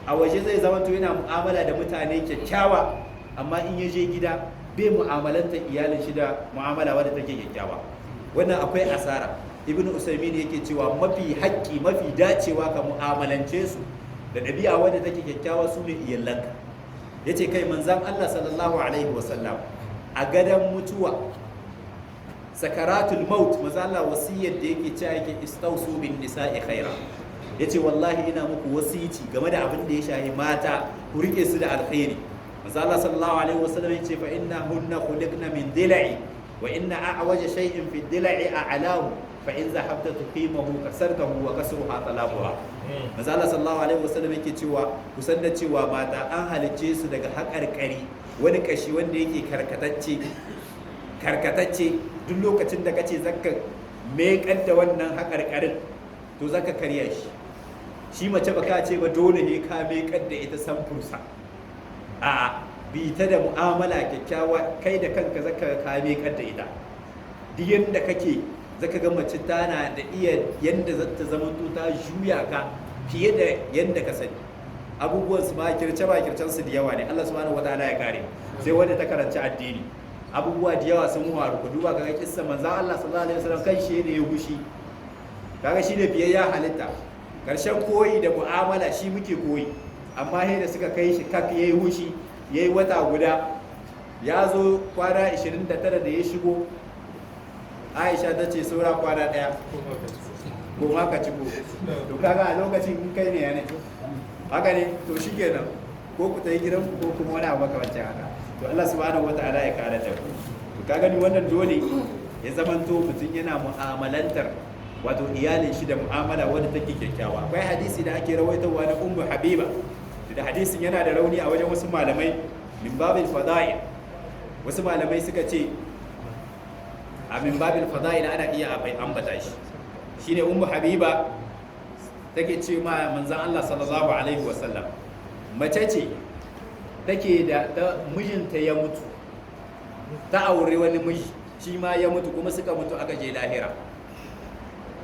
A waje zai zama to yana mu'amala da mutane kyakkyawa, amma in ya je gida bai mu'amalanta iyalin shi da mu'amala wadda take kyakkyawa. Wannan akwai asara. Ibnu Usaimin yake cewa mafi haƙƙi, mafi dacewa ka mu'amalance su da ɗabi'a wadda take kyakkyawa su ne iyalanka. Yace kai, manzon Allah sallallahu alaihi wasallam a gadon mutuwa, sakaratul maut, manzon Allah wasiyar da yake cewa yake, istausu bin nisa'i khaira. Yace wallahi ina muku wasici game da abin da ya shahi mata, ku rike su da alkhairi. Manzo Allah sallallahu alaihi wasallam yace, fa innahunna khuliqna min dila'i, wa inna a'waja shay'in fi dila'i a'lahu, fa in zahabta tuqimahu kasartahu, wa kasruha talaquha. Manzo Allah sallallahu alaihi wasallam yake cewa kusan da cewa mata an halicce su daga haƙarƙari, wani kashi wanda yake karkatacce karkatacce. Duk lokacin da kace zaka meƙar da wannan haƙarƙarin, to zaka karya shi. Shi mace baka ce ba dole ne ka meƙar da ita samfursa. A bi ta da mu'amala kyakkyawa, kai da kanka zaka ka meƙar da ita. Duk yanda kake, zaka ga mace tana da iya yanda zata zamanto ta juya ka fiye da yanda ka sani. Abubuwan su makirce makircen su da yawa ne. Allah subhanahu wataala ya kare, sai wanda ta karanci addini. Abubuwa da yawa sun faru. Ku duba kaga kissa manzo Allah sallallahu alaihi wasallam kan shi ne ya gushi, kaga shi ne biyayya halitta, karshen koyi da mu'amala, shi muke koyi. Amma sai da suka kai shi kaf yayi hushi, yayi wata guda. Ya zo kwana 29 da ya shigo, Aisha ta ce saura kwana ɗaya ko ma ka ciko. To kaga a lokacin in kai ne ya ne haka ne, to shikenan, ko ku tayi gidan ku ko kuma wani abu makamancin haka. To Allah subhanahu wataala ya kare ta ku. To ka gani, wannan dole ya zamanto mutum yana mu'amalantar wato iyalin shi da mu'amala wadda take kyakkyawa. Akwai hadisi da ake rawaitowa na Ummu Habiba, da hadisin yana da rauni a wajen wasu malamai min babil fada'il. Wasu malamai suka ce a min babil fada'il ana iya ambata shi. Shine Ummu Habiba take ce ma manzon Allah sallallahu alaihi wasallam, mace ce take da mijinta ya mutu, ta aure wani miji, shi ma ya mutu, kuma suka mutu aka je lahira,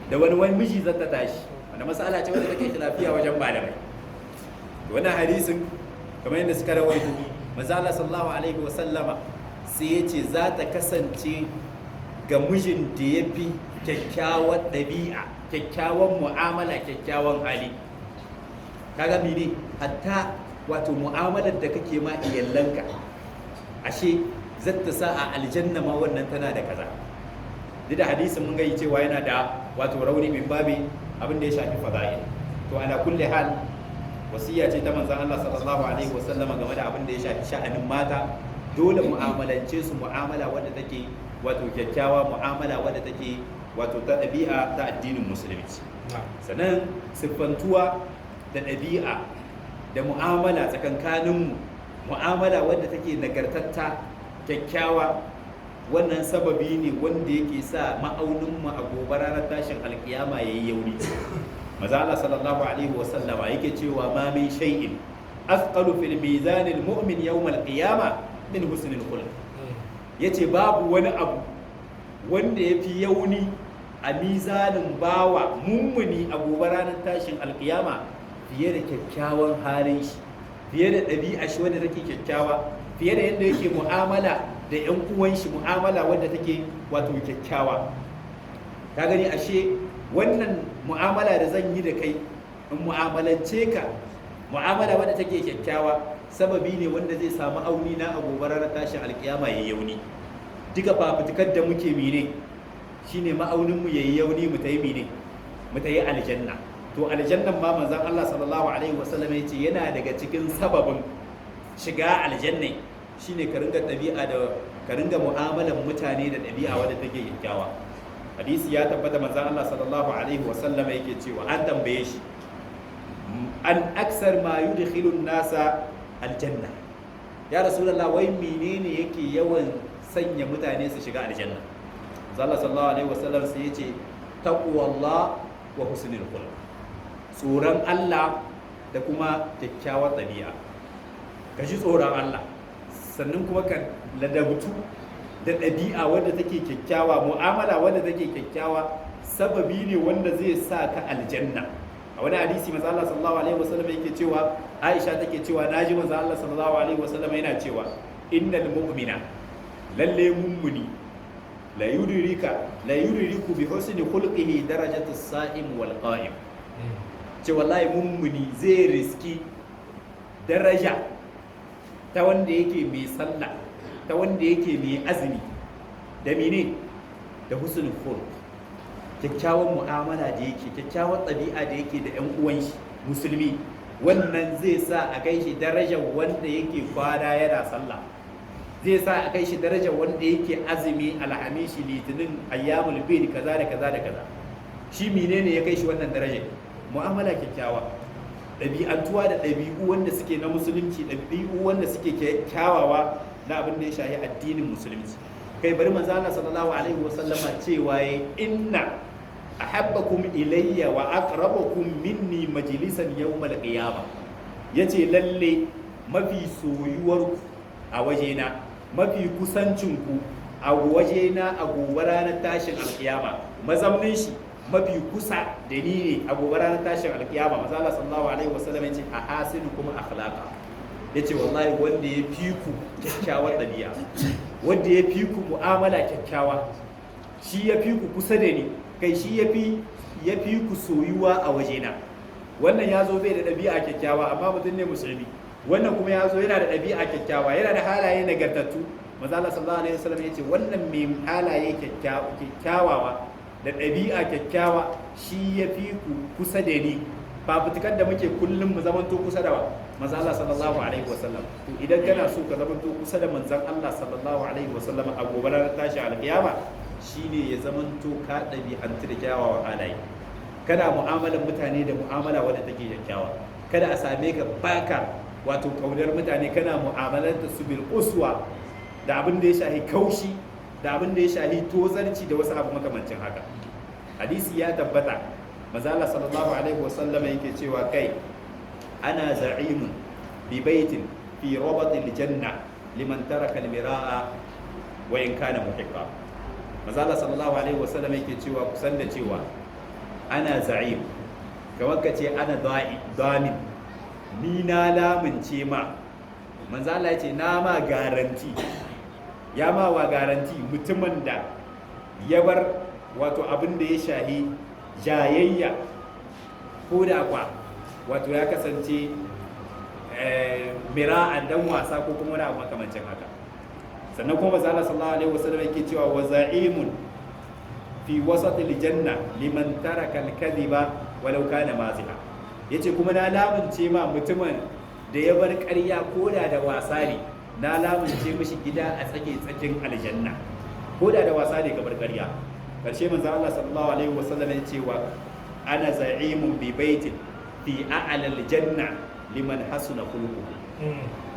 da wani wani miji zata tashi? Wanda masala ce wanda take lafiya wajen malamai. Wannan hadisin, kamar yadda suka rawaito, manzo Allah sallallahu alaihi wasallama sai ya ce za ta kasance ga mijin da ya fi kyakkyawan ɗabi'a, kyakkyawan mu'amala, kyakkyawan hali. Kaga mene? Hatta wato mu'amalar da kake ma iyalanka, ashe zata sa a aljanna ma wannan tana da kaza. Duk da hadisin mun gayi cewa yana da wato rauni min babi abin da ya shafi fada'il. To ala kulli hal, wasiya ce ta manzon Allah sallallahu alaihi wasallama game da abin da ya shafi sha'anin mata. Dole mu'amalance su mu'amala wadda take wato kyakkyawa, mu'amala wadda take wato ta ɗabi'a ta addinin Musulunci. Sannan siffantuwa da ɗabi'a da mu'amala tsakankaninmu, mu'amala wadda take nagartatta, kyakkyawa, wannan sababi ne wanda yake sa ma'auninmu a gobe ranar tashin alkiyama ya yi yauni. Maza Allah sallallahu alaihi wasallama yake cewa ma min shay'in athqalu fil mizan al mu'min yawm al qiyama min husn al khuluq. Yace babu wani abu wanda yafi yauni a mizanin bawa mummuni a gobe ranar tashin alkiyama fiye da kyakkyawan halin shi, fiye da ɗabi'a shi wanda take kyakkyawa, fiye da yadda yake mu'amala da 'yan uwan shi, mu'amala wadda take wato kyakkyawa. Ka gani, ashe wannan mu'amala da zan yi da kai, in mu'amalance ka mu'amala wadda take kyakkyawa, sababi ne wanda zai samu auni na a gobe ranar tashin alkiyama ya yauni. Duka fafutukar da muke mene shine ma'aunin mu yayi yauni, mu tayi mene, mu tayi aljanna. To aljannan ma manzon Allah sallallahu alaihi wasallam ya ce yana daga cikin sababin shiga aljanna shine ka ringa ɗabi'a da ka ringa mu'amalan mutane da ɗabi'a wadda take kyakkyawa. Hadisi ya tabbata, manzon Allah sallallahu alaihi wasallam yake cewa an tambaye shi an aksar ma yudkhilu nasa aljanna: ya Rasulullah, wai menene yake yawan sanya mutane su shiga aljanna? Manzon Allah sallallahu alaihi wasallam sai yace taqwallah wa husnul khuluq, tsoron Allah da kuma kyakkyawar ɗabi'a. Ka ji tsoron Allah, sannan kuma ka ladabtu da ɗabi'a wadda take kyakkyawa, mu'amala wadda take kyakkyawa, sababi ne wanda zai sa ka aljanna. A wani hadisi manzo Allah sallallahu alaihi wasallam yake cewa, Aisha take cewa naji manzo Allah sallallahu alaihi wasallam yana cewa innal mu'mina, lalle mummuni, la yudriku bi husni khulqihi darajatu as-sa'im wal qa'im. Ce wallahi mummuni zai riski daraja ta wanda yake mai sallah, ta wanda yake mai azumi. Da mene? Da husnul khuluq, kyakkyawan mu'amala da yake, kyakkyawan ɗabi'a da yake da 'yan uwan shi musulmi. Wannan zai sa a kai shi darajar wanda yake kwana yana sallah, zai sa a kai shi darajar wanda yake azumi Alhamishi, Litinin, ayyamul bid, kaza da kaza da kaza. Shi menene ya kai shi wannan darajar? Mu'amala kyakkyawa, ɗabi'antuwa da ɗabi'u wanda suke na Musulunci, ɗabi'u wanda suke kyawawa na abin da ya shahi addinin Musulunci. Kai bari, manzo Allah sallallahu alaihi wasallama cewa ya inna ahabbakum ilayya wa aqrabakum minni majlisan yawmal qiyamah, yace lalle mafi soyuwar a wajena, mafi kusancin ku a wajena a gobe ranar tashin alkiyama, mazaunin shi mafi kusa da ni ne a gobe ranar tashin alkiyama, manzo Allah sallallahu alaihi wasallam yace a hasinukum akhlaqa, yace wallahi wanda ya fi ku kyakkyawar ɗabi'a, wanda ya fi ku mu'amala kyakkyawa, shi ya fi ku kusa da ni, kai shi ya fi ku soyuwa a wajena. Wannan ya zo bai da ɗabi'a kyakkyawa, amma mutum ne musulmi. Wannan kuma ya zo yana da ɗabi'a kyakkyawa, yana da halaye nagartattu. Manzo Allah sallallahu alaihi wasallam yace wannan mai halaye kyakkyawa da ɗabi'a kyakkyawa shi ya fi ku kusa da ni. Fafutukar da muke kullum mu zamanto kusa da manzo Allah sallallahu alaihi wasallam. To idan kana so ka zamanto kusa da manzon Allah sallallahu alaihi wasallam a gobe ranar tashi alkiyama, shine ya zamanto ka ɗabi'antu da kyawawan halaye, kana mu'amalar mutane da mu'amala wadda take kyakkyawa. Kada a same ka baka wato kaunar mutane, kana mu'amalanta su bil uswa da abin da ya shahi kaushi da abin da ya shahi tozarci da wasu abu makamancin haka. Hadisi ya tabbata, manzo Allah sallallahu alaihi wasallam yake cewa kai ana za'imun bi baitin fi rabatil janna liman taraka al-mira'a wa in kana muhiqqa. Manzo Allah sallallahu alaihi wasallam yake cewa kusan da cewa ana za'im, kamar ka ce ana damin, ni na lamince ma. Manzo Allah ya ce na ma garanti, ya ma wa garanti mutumin da ya bar wato abin da ya shahi jayayya, ko da kwa wato ya kasance mira'an dan wasa ko kuma wani abu makamancin haka. Sannan kuma manzo Allah sallallahu alaihi wasallam yake cewa wa za'imun fi wasatil janna liman taraka al-kadhiba walau kana maziha. Yace kuma na lamunce ma mutumin da ya bar ƙarya koda da wasa ne, na lamunce mishi gida a tsake tsakin aljanna, koda da wasa ne ka bar ƙarya. Karshe manzo Allah sallallahu alaihi wasallam ya ce wa ana za'imun bi baitin fi a'la aljanna liman hasuna khuluquhu.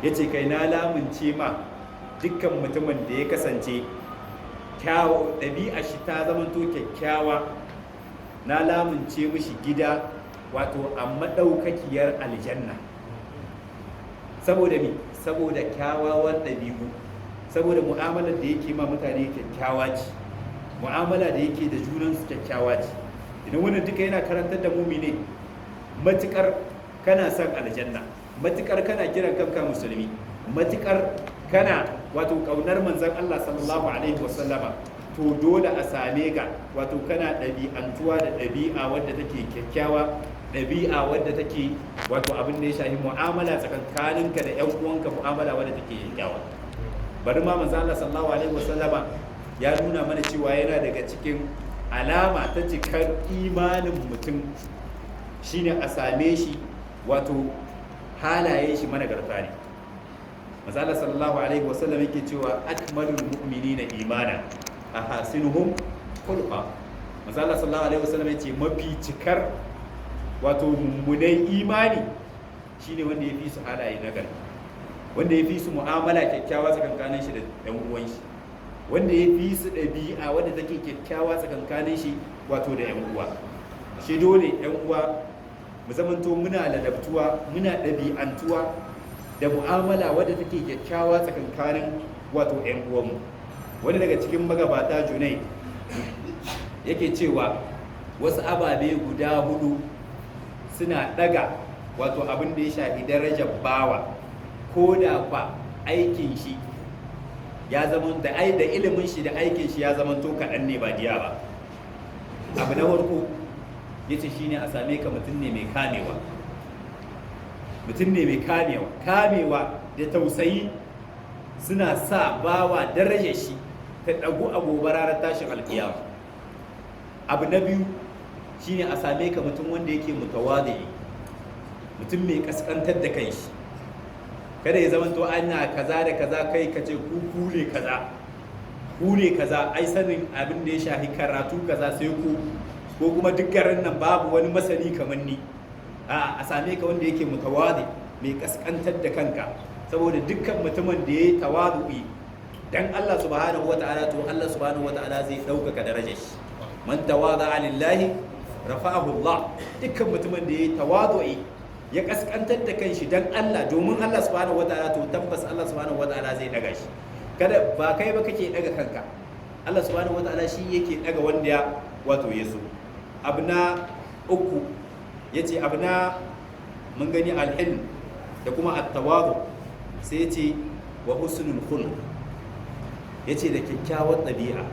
Yace kai na lamunce ma dukkan mutumin da ya kasance kyawu ɗabi'a shi ta zamanto kyakkyawa, na lamunce mishi gida wato a maɗaukakiyar aljanna. Saboda mi? Saboda kyawawan ɗabi'u, saboda mu'amalar da yake ma mutane kyakkyawa ce, mu'amala da yake da junansu kyakkyawa ce. Idan wannan duka yana karantar da mumi ne, matukar kana son aljanna, matukar kana kiran kanka musulmi, matukar kana wato kaunar manzon Allah sallallahu alaihi wasallama, to dole a same ka wato kana ɗabi'antuwa da ɗabi'a wadda take kyakkyawa, ɗabi'a wadda take wato abin da ya shafi mu'amala tsakankaninka da ƴan uwanka, mu'amala wadda take kyakkyawa. Bari ma manzon Allah sallallahu alaihi wasallama ya nuna mana cewa yana daga cikin alama ta cikar imanin mutum shine a same shi wato halayen shi managarta ne. Manzo Allah sallallahu alaihi wasallam yake cewa akmalul mu'minina imana ahasinuhum khulqa. Manzo Allah sallallahu alaihi wasallam yace mafi cikar wato mummunai imani shine wanda ya fi su halaye nagari, wanda ya fi su mu'amala kyakkyawa tsakankanin shi da ɗan uwan shi, wanda ya fi su ɗabi'a wanda take kyakkyawa tsakankanin shi wato da ƴan uwa shi. Dole ƴan uwa mu zamanto muna ladabtuwa, muna ɗabi'antuwa da mu'amala wadda take kyakkyawa tsakankanin wato ƴan uwanmu. Wani daga cikin magabata Junai yake cewa wasu ababe guda hudu suna ɗaga wato abin da ya shafi darajar bawa, ko da kwa aikin shi ya zama da ai da ilimin shi da aikin shi ya zama to kaɗan ne ba diya ba. Abu na farko yace shine a same ka mutum ne mai kamewa, mutum ne mai kamewa. Kamewa da tausayi suna sa bawa darajar shi ta ɗagu a gobe ranar tashin alkiyama. Abu na biyu shine a same ka mutum wanda yake mutawadi, mutum mai kaskantar da kanshi. Kada ya zama to ana kaza da kaza kai ka ce ku ku ne kaza, ku ne kaza, ai sanin abin da ya shafi karatu kaza sai ku, ko kuma duk garin nan babu wani masani kamar ni. A same ka wanda yake mutawadi, mai kaskantar da kanka, saboda dukkan mutumin da ya yi tawadu'i dan Allah subhanahu wata'ala, to Allah subhanahu wata'ala zai ɗaukaka darajar shi. Man tawada'a lillahi rafa'ahu Allah. Dukkan mutumin da ya yi tawadu'i ya kaskantar da kanshi dan Allah, domin Allah subhanahu wata'ala, to tabbas Allah subhanahu wata'ala zai daga shi. Kada ba kai ba kake daga kanka, Allah subhanahu wata'ala shi yake daga wanda ya wato ya so. Abu na uku yace, abu na mun gani alhilm da kuma at-tawadu, sai yace wa husnul khuluq, yace da kyakkyawar ɗabi'a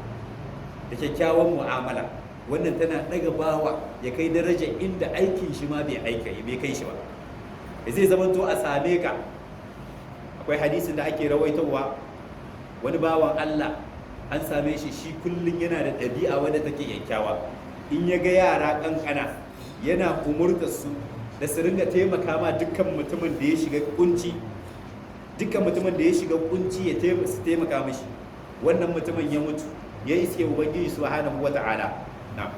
da kyakkyawar mu'amala. Wannan tana daga bawa ya kai daraja inda aikin shi ma bai aika bai kai shi ba, zai zama to a same ka. Akwai hadisin da ake rawaitowa Wani bawan Allah an same shi, shi kullun yana da ɗabi'a wadda take kyakkyawa. In ya ga yara kankana, yana umurtar su da su ringa taimaka ma dukkan mutumin da ya shiga kunci, dukkan mutumin da ya shiga kunci ya su taimaka mishi. Wannan mutumin ya mutu, ya iske Ubangiji subhanahu wata'ala. Na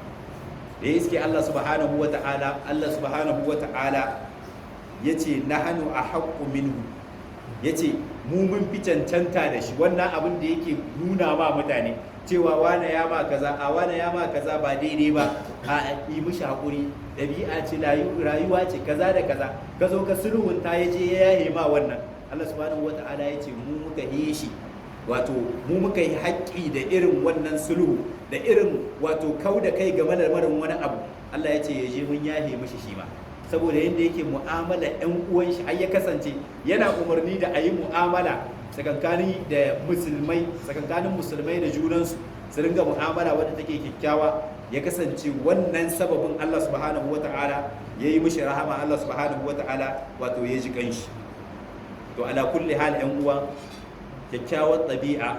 da ya iske Allah subhanahu wata'ala, Allah subhanahu wata'ala ya ce, "Nahanu a haqqu minhu." Ya ce, "Mu mun fi cancanta da shi." Wannan abin da yake nuna ma mutane cewa wane ya ma kaza, a wane ya ma kaza ba daidai ba, a yi mishi haƙuri, ɗabi'a ce, rayuwa ce, kaza da kaza, ka zo ka sulhunta, ya je ya yaye ma wannan, Allah subhanahu wata'ala ya ce, "Mu muka yi shi, wato mu muka yi haƙƙi da irin wannan sulhu da irin wato kau da kai game da lamarin wani abu." Allah ya ce, ya je, mun yahe mishi shi ma, saboda yadda yake mu'amala ɗan uwan shi, har ya kasance yana umarni da a yi mu'amala tsakankanin da musulmai, tsakankanin musulmai da junansu, su ringa mu'amala wadda take kyakkyawa. Ya kasance wannan sababin Allah subhanahu wata'ala ya yi mishi rahama, Allah subhanahu wata'ala wato ya ji kanshi. To, ala kulli hal, yan uwa, kyakkyawar ɗabi'a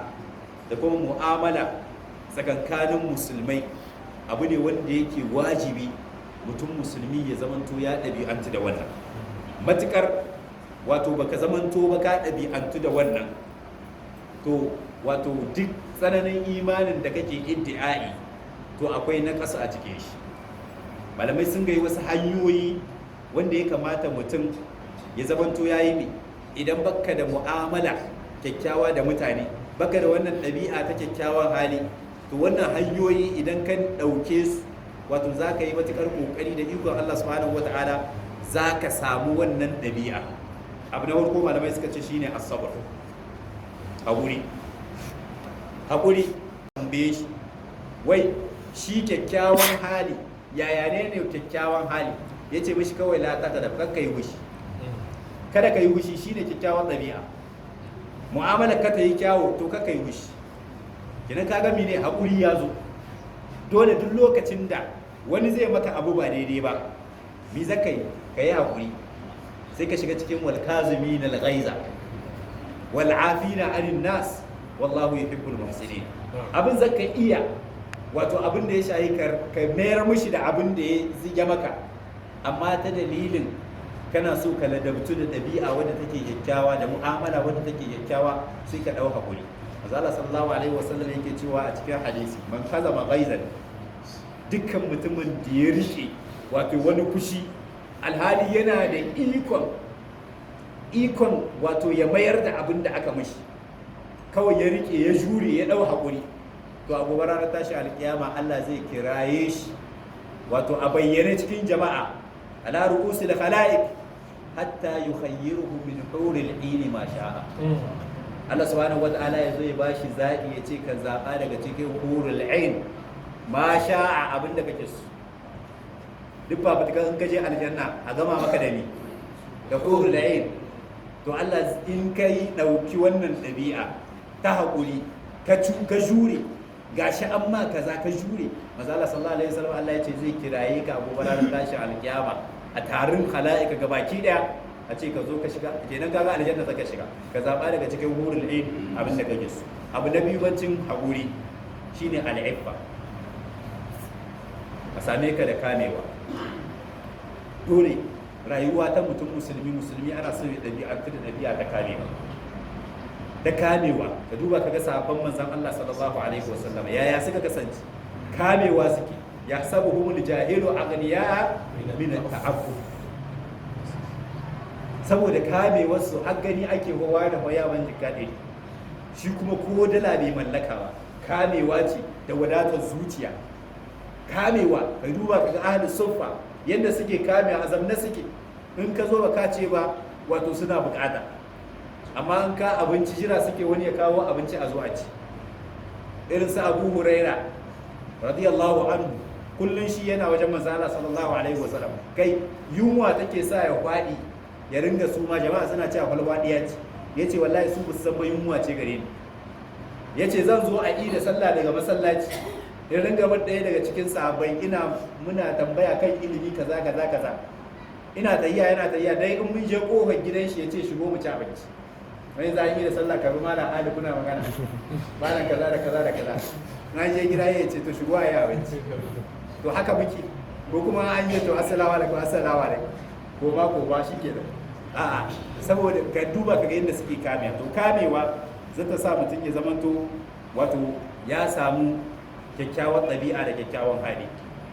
da kuma mu'amala tsakankanin musulmai abu ne wanda yake wajibi mutum musulmi ya zamanto ya ɗabi'antu da wannan. Matukar wato baka zamanto ba ka ɗabi'antu da wannan, to wato duk tsananin imanin da kake iddi'ai, to akwai na ƙasa a cikin shi. Malamai sun gai wasu hanyoyi wanda ya kamata mutum ya zamanto ya yi ne idan baka da mu'amala kyakkyawa da mutane, baka da wannan ɗabi'a ta kyakkyawan hali. To, wannan hanyoyi idan ka ɗauke su, wato za ka yi matuƙar ƙoƙari, da ikon Allah subhanahu wata'ala za ka samu wannan ɗabi'a. Abu na farko, malamai suka ce, shine asabar, haƙuri. Haƙuri. Tambaye shi, wai shi kyakkyawan hali yaya ne ne kyakkyawan hali? Ya ce mishi kawai, "La ta da kakka yi hushi, kada ka yi hushi, shine kyakkyawan ɗabi'a. Mu'amalar ka ta yi kyawu, to kakka yi hushi." Kenan ka ga mene? Haƙuri ya zo. Dole duk lokacin da wani zai maka abu ba daidai ba, mi za ka yi? Ka yi haƙuri, sai ka shiga cikin wal kazimin al ghaiza wal afina anin nas wallahu yuhibbul muhsinin. Abin zaka iya, wato abin da ya shayi ka mayar mishi da abin da ya zige maka, amma ta dalilin kana so ka ladabtu da ɗabi'a wadda take kyakkyawa da mu'amala wadda take kyakkyawa, sai ka ɗau haƙuri. Manzo Allah sallallahu alaihi wasallam yake cewa a cikin hadisi, "Man kazama ghaizan", dukkan mutumin da ya rike wato wani fushi, alhali yana da ikon wato ya mayar da abin da aka mishi, kawai ya rike, ya jure, ya ɗau haƙuri, to a gobe ranar tashi alƙiyama Allah zai kiraye shi wato a bayyane cikin jama'a, ala ru'usil khalaiq, hatta yukhayyiruhu min huril ain ma sha'a. Allah subhanahu wata'ala ya zo ya bashi zaɓi, ya ce, "Ka zaɓa daga cikin hurul ain ma sha'a, abinda kake so." Duk fafutukan in ka je aljanna a gama maka da ni da hurul ain. To, Allah in kai ɗauki wannan ɗabi'a ta haƙuri, ka jure, gashi an ma kaza ka jure, manzo Allah sallallahu alaihi wasallam, Allah ya ce zai kiraye ka gobe ranar tashin alkiyama a tarin khala'ika gabaki daya, a ce ka zo ka shiga. Kenan kaga aljanna zaka shiga, ka zaba daga cikin hurul ain abin da kake so. Abu na biyu bancin haƙuri shine al'iffa, a same ka da kamewa. Dole rayuwa ta mutum musulmi, musulmi ana son ya ɗabi'antu da ɗabi'a ta kamewa, da kamewa. Ka duba ka ga sahabban manzon Allah sallallahu alaihi wasallam, yaya suka kasance? Kamewa suke. Yahsabuhumul jahilu aghniya min at-ta'affuf. Saboda kamewar su, har gani ake hawa da hoyawan jikka ɗari, shi kuma ko dala bai mallaka ba. Kamewa ce da wadatar zuciya, kamewa. Ka duba ka ga ahli suffa yadda suke kame, a zamne suke, in ka zo ba ka ce ba wato suna bukata, amma in ka abinci, jira suke wani ya kawo abinci a zo a ci. Irin su Abu Huraira radiyallahu anhu, kullun shi yana wajen manzo Allah sallallahu alaihi wasallam. Kai, yunwa take sa ya kwadi ya ringa suma, jama'a suna cewa falwadiya ce. Yace, "Wallahi su basu san ba yunwa ce gare ni." Yace, "Zan zo a yi da sallah daga masallaci, in ringa bar ɗaya daga cikin sahabbai, ina muna tambaya kan ilimi kaza kaza kaza, ina tayya, yana tayya dai, in mun je kofar gidan shi, yace, 'Shigo mu ci abinci.'" Wani za a yi da sallah ka bi malam Ali kuna magana malam kaza da kaza da kaza, na je gida ya ce to shigo a yi abinci. To haka muke, ko kuma an yi to assalamu alaikum, assalamu alaikum, ko ba ko ba shi kenan. A'a, saboda ka duba ka ga yadda suke kamewa. To kamewa zai ta sa mutum ya zamanto wato ya samu kyakkyawar ɗabi'a da kyakkyawan hali.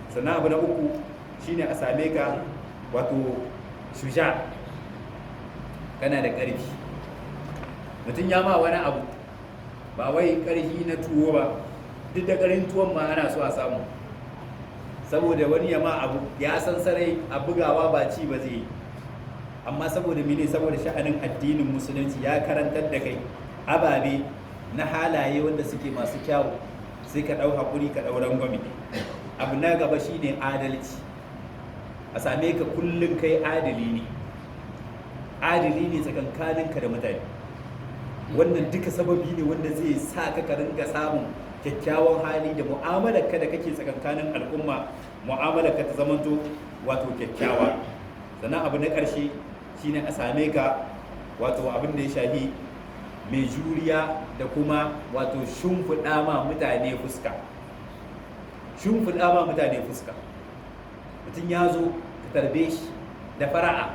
Sannan abu na uku shine a same ka wato shuja, kana da ƙarfi. Mutum ya ma wani abu, ba wai ƙarfi na tuwo ba, duk da ƙarin tuwon ma ana so a samu, saboda wani ya ma abu ya san sarai a bugawa ba ci ba zai yi, amma saboda mene? Saboda sha'anin addinin musulunci ya karantar da kai ababe na halaye wanda suke masu kyawu, sai ka ɗau haƙuri, ka ɗau rangwame. Abu na gaba shine adalci. A same ka kullum kai adali ne, adali ne tsakankaninka da mutane. Wannan duka sababi ne wanda zai sa ka ka ringa samun kyakkyawan hali da mu'amalarka da kake tsakankanin al'umma, mu'amalarka ta zamanto wato kyakkyawa. Sannan abu na ƙarshe shine a same ka wato abin da ya shafi mai juriya da kuma wato shimfiɗa ma mutane fuska, shimfiɗa ma mutane fuska. Mutum ya zo ka tarbe shi da fara'a,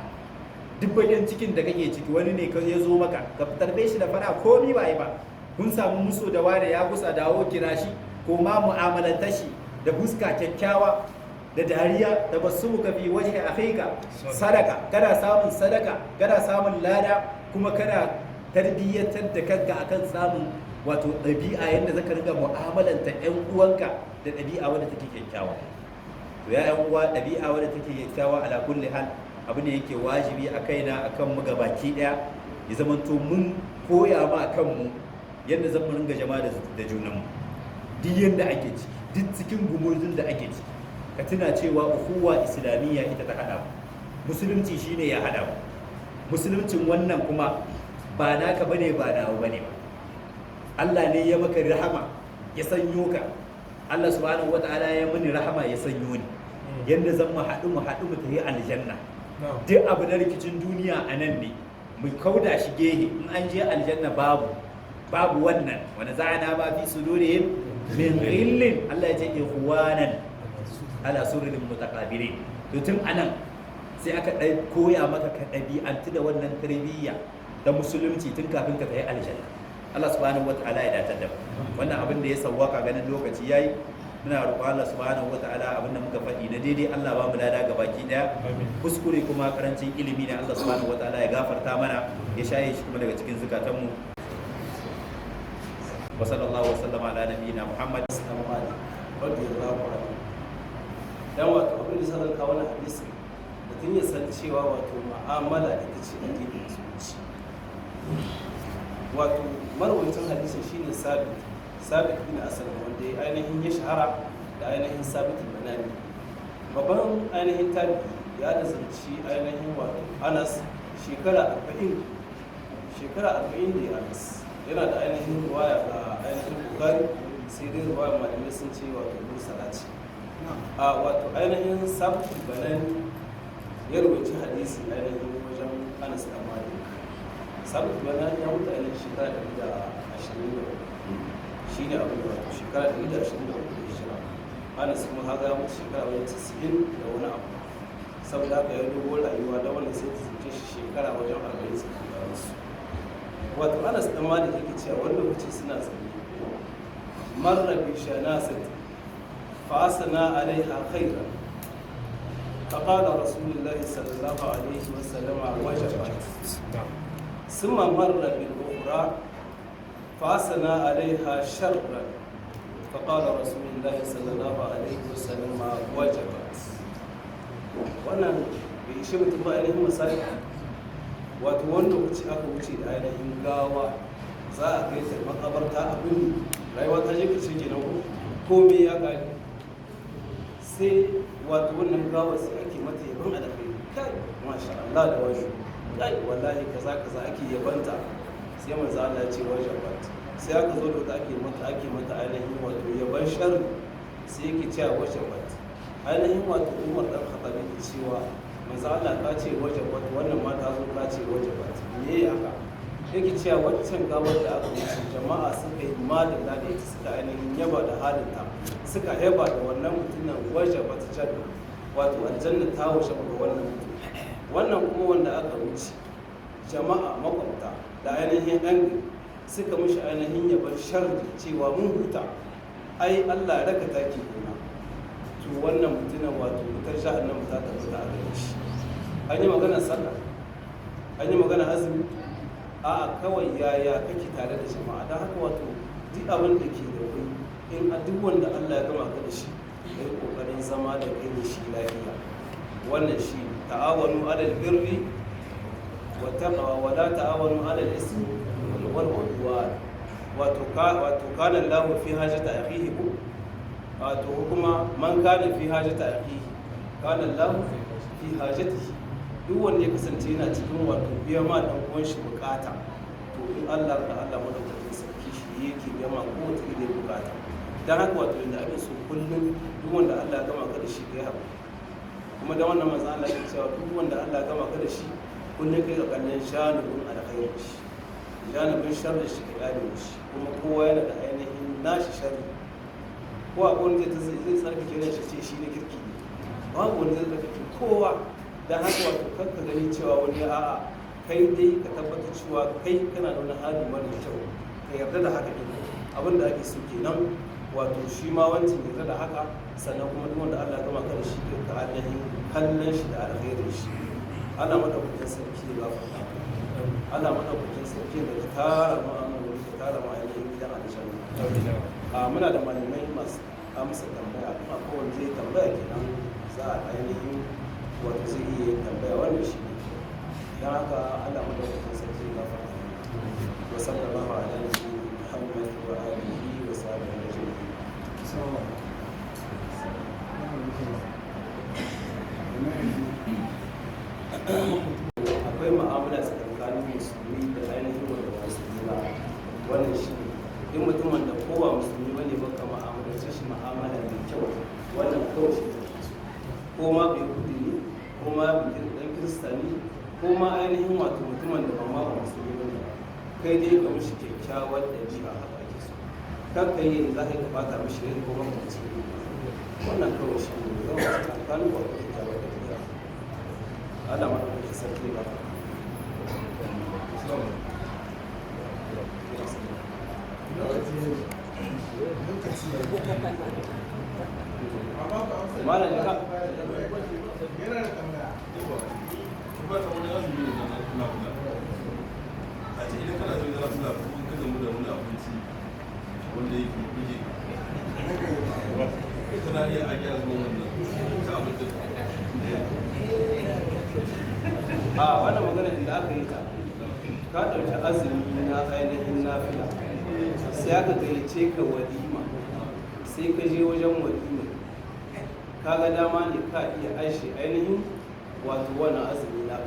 duk bakin cikin da kake ciki wani ne ka ya zo maka, ka tarbe shi da fara'a. Komi ba yi ba, kun samu musu da wane ya kusa, dawo kira shi ko ma mu'amalanta shi da fuska kyakkyawa da dariya da basu ka fi waje akhika sadaka. Kana samun sadaka, kana samun lada, kuma kana tarbiyyantar da kanka akan samun wato ɗabi'a yadda zaka ringa mu'amalanta ƴan uwanka da ɗabi'a wadda take kyakkyawa. To ya ƴan uwa, ɗabi'a wadda take kyakkyawa ala kulli hal abu ne yake wajibi a kaina, akan mu gabaki ɗaya, ya zamanto mun koya ma kanmu yadda zan mu ringa jama'a da junanmu duk yadda ake ciki, duk cikin gumurzun da ake ciki. Ka tuna cewa uhuwa islamiyya ita ta haɗa mu, musulunci shine ya haɗa mu. Musuluncin wannan kuma ba naka bane, ba nawa bane ba. Allah ne ya maka rahama ya sanyo ka, Allah subhanahu wata'ala ya mini rahama ya sanyo ni, yadda zan mu haɗu, mu haɗu mu tafi aljanna. Duk abu na rikicin duniya a nan ne mu kauda shi gehe, in an je aljanna babu, babu wannan. Wani za'ana ma fi sudurihim min ghillin, Allah ya ce ikhwanan ala sururin mutaqabilin. To tun anan sai aka ɗai koya maka ka ɗabi'antu da wannan tarbiyya da musulunci tun kafin ka tafi aljanna. Allah subhanahu wata'ala ya datar da mu. Wannan abin da ya sawwaka, ganin lokaci yayi, muna roƙon Allah subhanahu wata'ala abin da muka faɗi na daidai Allah ba mu lada gabaki daya, kuskure kuma karancin ilimi ne, Allah subhanahu wata'ala ya gafarta mana, ya shaye shi kuma daga cikin zukatanmu. Wa sallallahu wa sallama ala nabiyyina Muhammad. Assalamu alaikum radiyallahu anhu. Dan wato abin da zan kawo wannan hadisi, mutum ya san cewa wato mu'amala ita ce addinin musulunci. Wato marwancin hadisin shine Sabit, Sabit bin Aslam, wanda ya ainihin ya shahara da ainihin Sabit al-Banani, babban ainihin tabi'i. Ya nazarci ainihin wato Anas shekara 40, shekara 40 da ya Anas yana da ainihin ruwaya ga ainihin Bukhari, sai dai ruwaya malamai sun ce wato mursala ce. A wato ainihin Sabit al-Banani ya rubuci hadisi ainihin wajen Anas dan Malik. Sabit al-Banani ya mutu ainihin shekara 124, shi ne abin da wato shekara 124 da hijira. Anas kuma haka ya mutu shekara wajen 90 da wani abu, saboda haka ya dogo rayuwa da wannan sai ta tsince shi shekara wajen 40 tsakanin su. Wato Anas dan Malik yake cewa wani lokaci suna zaune, marra bi shanasat fa asna alaiha khairan, فقال رسول الله صلى الله عليه وسلم وجبت. ثم مر بالأخرى فأثنى عليها شرا، فقال رسول الله صلى الله عليه وسلم وجبت. Wannan bai ishe mutum ba ainihin misali. Wato wani lokaci aka wuce da ainihin gawa za a kai ta makabarta, abin rayuwa ta je karshe kenan, ko komai ya kare, sai wato wannan gawar sai ake mata yabon alkhairi, kai masha Allah da wajo, kai wallahi kaza kaza, ake yabanta. Sai manzo Allah ya ce wajabat. Sai aka zo da wata ake mata ainihin wato yaban sharri, sai yake cewa wajabat. Ainihin wato Umar dan Khattab yake cewa manzo Allah ka ce wajabat, wannan ma ta zo ka ce wajabat, me ya haka? Yake cewa waccan gawar da aka wuce, jama'a suka yi madalla da ita, suka ainihin yaba da halinta, suka yaba da wannan mutumin, wajabat janna, wato aljanna ta wuce ga wannan mutum. Wannan kuma wanda aka wuce, jama'a, makwabta da ainihin ɗan suka mishi ainihin yabar sharri cewa mun huta, ai Allah ya raka taki gona. To wannan mutumin, wato wutar jahannama ta tabbata a gare shi. An yi magana sallah, an yi magana azumi, a'a, kawai yaya kake tare da jama'a. Don haka wato duk abin da ke da kai, in a duk wanda Allah ya gama ka da shi, ka yi kokarin zama da kai da shi lafiya. Wannan shi ta'awanu alal birri wa taqwa wa la ta'awanu alal ismi wal udwan. Wato ka wato kana Allahu fi hajati akhihi, ku wato kuma man kana fi hajati akhihi kana Allahu fi hajatihi. Duk wanda ya kasance yana cikin wato biya ma dan uwan shi bukata, to in Allah da Allah madaukakin sarki shi yake biya ma kowace irin bukata. Dan haka wato inda ake so kullum, duk wanda Allah ya gama ka da shi, kai haƙuri. Kuma da wannan manzo Allah ya cewa duk wanda Allah ya gama ka da shi, kullum kai ga kallon shanubin alkhairin shi, janibin sharri shi ka kyale shi. Kuma kowa yana da ainihin nashi sharri. Ko akwai wanda zai tsarkake ran shi ce shi na kirki ne? Babu wanda zai tsarkake kowa. Don haka wato kar ka gani cewa wani, a'a, kai dai ka tabbatar cewa kai kana da wani hali mara kyau, ka yarda da haka din. Abin da ake so kenan, wato shi ma wancan yarda da haka. Sannan kuma duk wanda Allah ya gama ka da shi, ka ainihin kallon shi da alkhairin shi. Allah madaukakin sarki ya gafarta. Allah madaukakin sarki da ka tara mu a nan wuri, ka tara mu a ainihin gidan aljanna. A muna da malamai masu amsa tambaya, kuma kowanne zai tambaya kenan, za a ainihin wato zai iya yin tambaya. Wannan shi ne. Don haka Allah madaukakin sarki ya gafarta. Wa sallallahu ala nabiyyina Muhammad wa alihi wa sahbihi ajma'in. Akwai ma'amala tsakanin musulmi da ainihin wanda ba musulmi ba. Wannan shi ne, in mutum wanda ko ba musulmi ba ne ba, ka ma'amalance shi ma'amala mai kyau. Wannan kawai shi ne. Ko ma bai kudi ne, ko ma dan kirista ne, ko ma ainihin wato mutumin da ba ma ba musulmi ba ne, kai dai ka mishi kyakkyawar ɗabi'a, haka ake so. Kan kai yi za ka yi ka bata mishi rai ko ma ba musulmi ba. Wannan kawai shi ne, zama tsakanin ba kyakkyawar ɗabi'a. Allah madaukakin sarki ba. Malam ka. Ba ta wani azumi ne na nafila. A ce idan kana azumi na nafila kuma ka gamu da wani abinci wanda yake bige ka, kana iya ajiye azumin wannan ta abincin? A wannan magana inda aka yi ta, ka ɗauki azumi na ainihin nafila, sai aka gayyace ka walima, sai ka je wajen walima, ka ga dama ne ka iya aishe ainihin wato wannan azumi na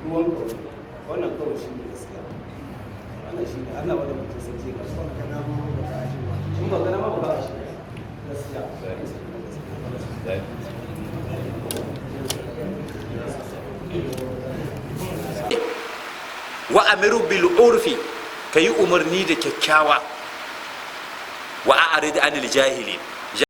ruwan kawai. Wannan kawai shi ne gaskiya. Wannan shi ne. Allah wadda mutum sarki ka in ba gana ma ba ka ashe gaskiya. Wa amiru bil urfi, kayi umarni da kyakkyawa, wa a'rid anil jahilin.